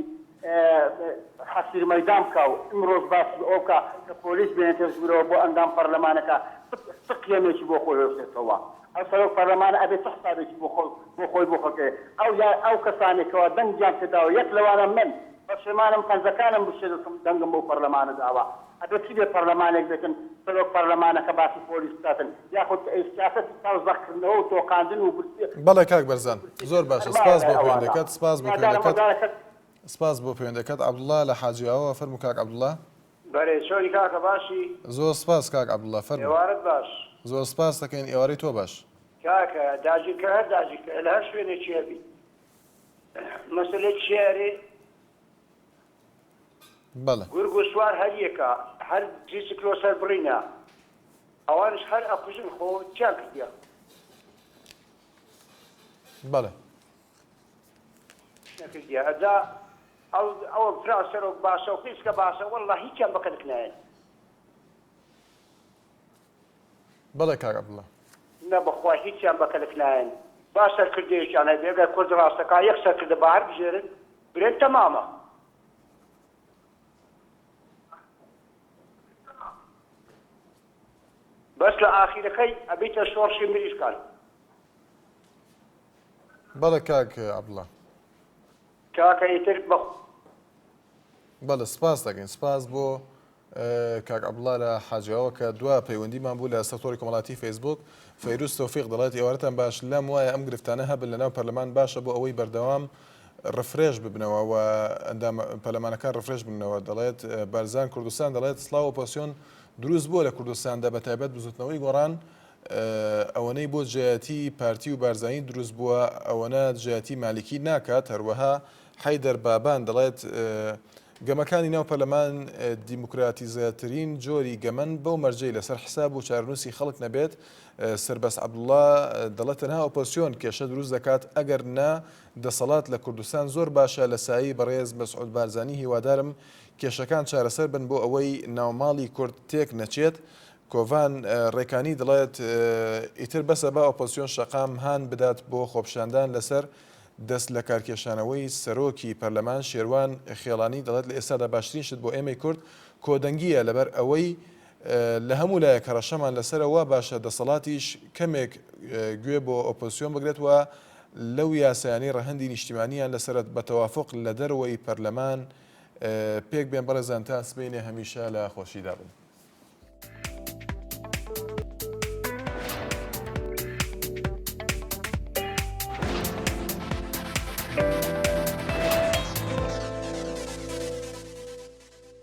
حەسیر مەیدان بکا و ئیمڕۆش باسی ئەوە بکا کە پۆلیس بێنێتە ژوورەوە بۆ ئەندام پەرلەمانەکە چ قیەمێکی بۆ خۆی هێشتێتەوە؟ ئەو سەرۆک پەرلەمانە ئەبێ چ حسابێکی بۆ خۆ بۆ خۆی بۆ خەڵکێ ئەو یا ئەو کەسانەی کەوا دەنگیان پێداوە یەک لەوانە من پەشێمانم پەنجەکانم بشێتم دەنگم بەو پەرلەمانە داوە ئەبێ چی بێ پەرلەمانێک بێتن سەرۆک پەرلەمانەکە باسی پۆلیس بکاتن یاخود سیاسەتی چاو زەق کردنەوە و تۆقاندن و برسی بەڵێ کاک بەرزان زۆر باشە سپاس بۆ ئەوانە پەیوەندەکەت سپاس بۆ هیوادارم پەیوەندەکەت وەزارەکەت سپاس بۆ پەیوەندەکەت عەبدوڵا لە حاجیاوە فەرموو کاک عەبدوڵا. بەرێ چۆنی کاکە باشی؟ زۆر سپاس کاک عەبدوڵا فەرموو. ئێوارەت باش. زۆر سپاس دەکەین ئێوارەی تۆ باش. کاکە داگیرکەر هەر داگیرکەرە لە هەر شوێنێکی هەبی مەسەلەی چیارێ بەڵێ. گورگ و سوار هەر یەکە هەر جیسک لۆ سەر بڕینە ئەوانش هەر ئەکوژن خۆ چیان کردیە. بەڵێ. نەکردیە ئەجا ئەو ئەوە فرا سەرۆک باشە و قیسکە باشە واللە هیچیان بە کەلک نایەن. بەڵێ کاک عەبدوڵا. نە بەخوا هیچیان بە کەلک نایەن با سەرکردەیەکیان هەبێ گەر کورد ڕاستەکا یەک سەرکردە با هەربژێرن برێن تەمامە. بەس لە ئاخیرەکەی ئەبیتە شۆڕشی مریشکان. بەڵێ کاک عەبدوڵا. کاکە ئیتر بە. بەڵێ سپاس دەکەین سپاس بۆ کاک عەبدوڵا لە حاجیاوە کە دوا پەیوەندیمان بوو لە سەر تۆڕی کۆمەڵاتی فەیسبوک فەیروز تۆفیق دەڵێت ئێوارەتان باش لام وایە ئەم گرفتانە هەبن لەناو پەرلەمان باشە بۆ ئەوەی بەردەوام refresh ببنەوە و ئەندام پەرلەمانەکان refresh ببنەوە دەڵێت بەرزان کوردستان دەڵێت سڵاو ئۆپۆسیۆن. دروست بووە لە کوردستاندا بە تایبەت بزوتنەوەی گۆڕان ئەوەنەی بۆ دژایەتی پارتی و بارزانی دروست بووە ئەوەنە دژایەتی مالیکی ناکات هەروەها حەیدەر بابان دەڵێت گەمەکانی ناو پەرلەمان دیموکراتیزەترین جۆری گەمەن بەو مەرجەی لەسەر حساب و چارەنووسی خەڵک نەبێت سربەست عەبدوڵا دەڵێت تەنها ئۆپۆزسیۆن کێشە دروست دەکات ئەگەر نا دەسەڵات لە کوردستان زۆر باشە لە سایەی بەڕێز مەسعود بارزانی هیوادارم کێشەکان چارەسەر بن بۆ ئەوەی ناوماڵی کورد تێک نەچێت کۆڤان ڕێکانی دەڵێت ئیتر بەسە با ئۆپۆزسیۆن شەقام هان بدات بۆ خۆپیشاندان لەسەر دەست لەکارکێشانەوەی سەرۆکی پەرلەمان شێروان خێڵانی دەڵێت لە ئێستادا باشترین شت بۆ ئێمەی کورد کۆدەنگییە لەبەر ئەوەی لە هەموو لایەک هەڕەشەمان لەسەرە وا باشە دەسەڵاتیش کەمێک گوێ بۆ ئۆپۆزسیۆن بگرێت و لەو یاسایانەی ڕەهەندی نیشتیمانیان لەسەرە بە تەوافوق لە دەرەوەی پەرلەمان پێک بێن بەڕێزان تا سبەینێ هەمیشە لە خۆشیدا بن.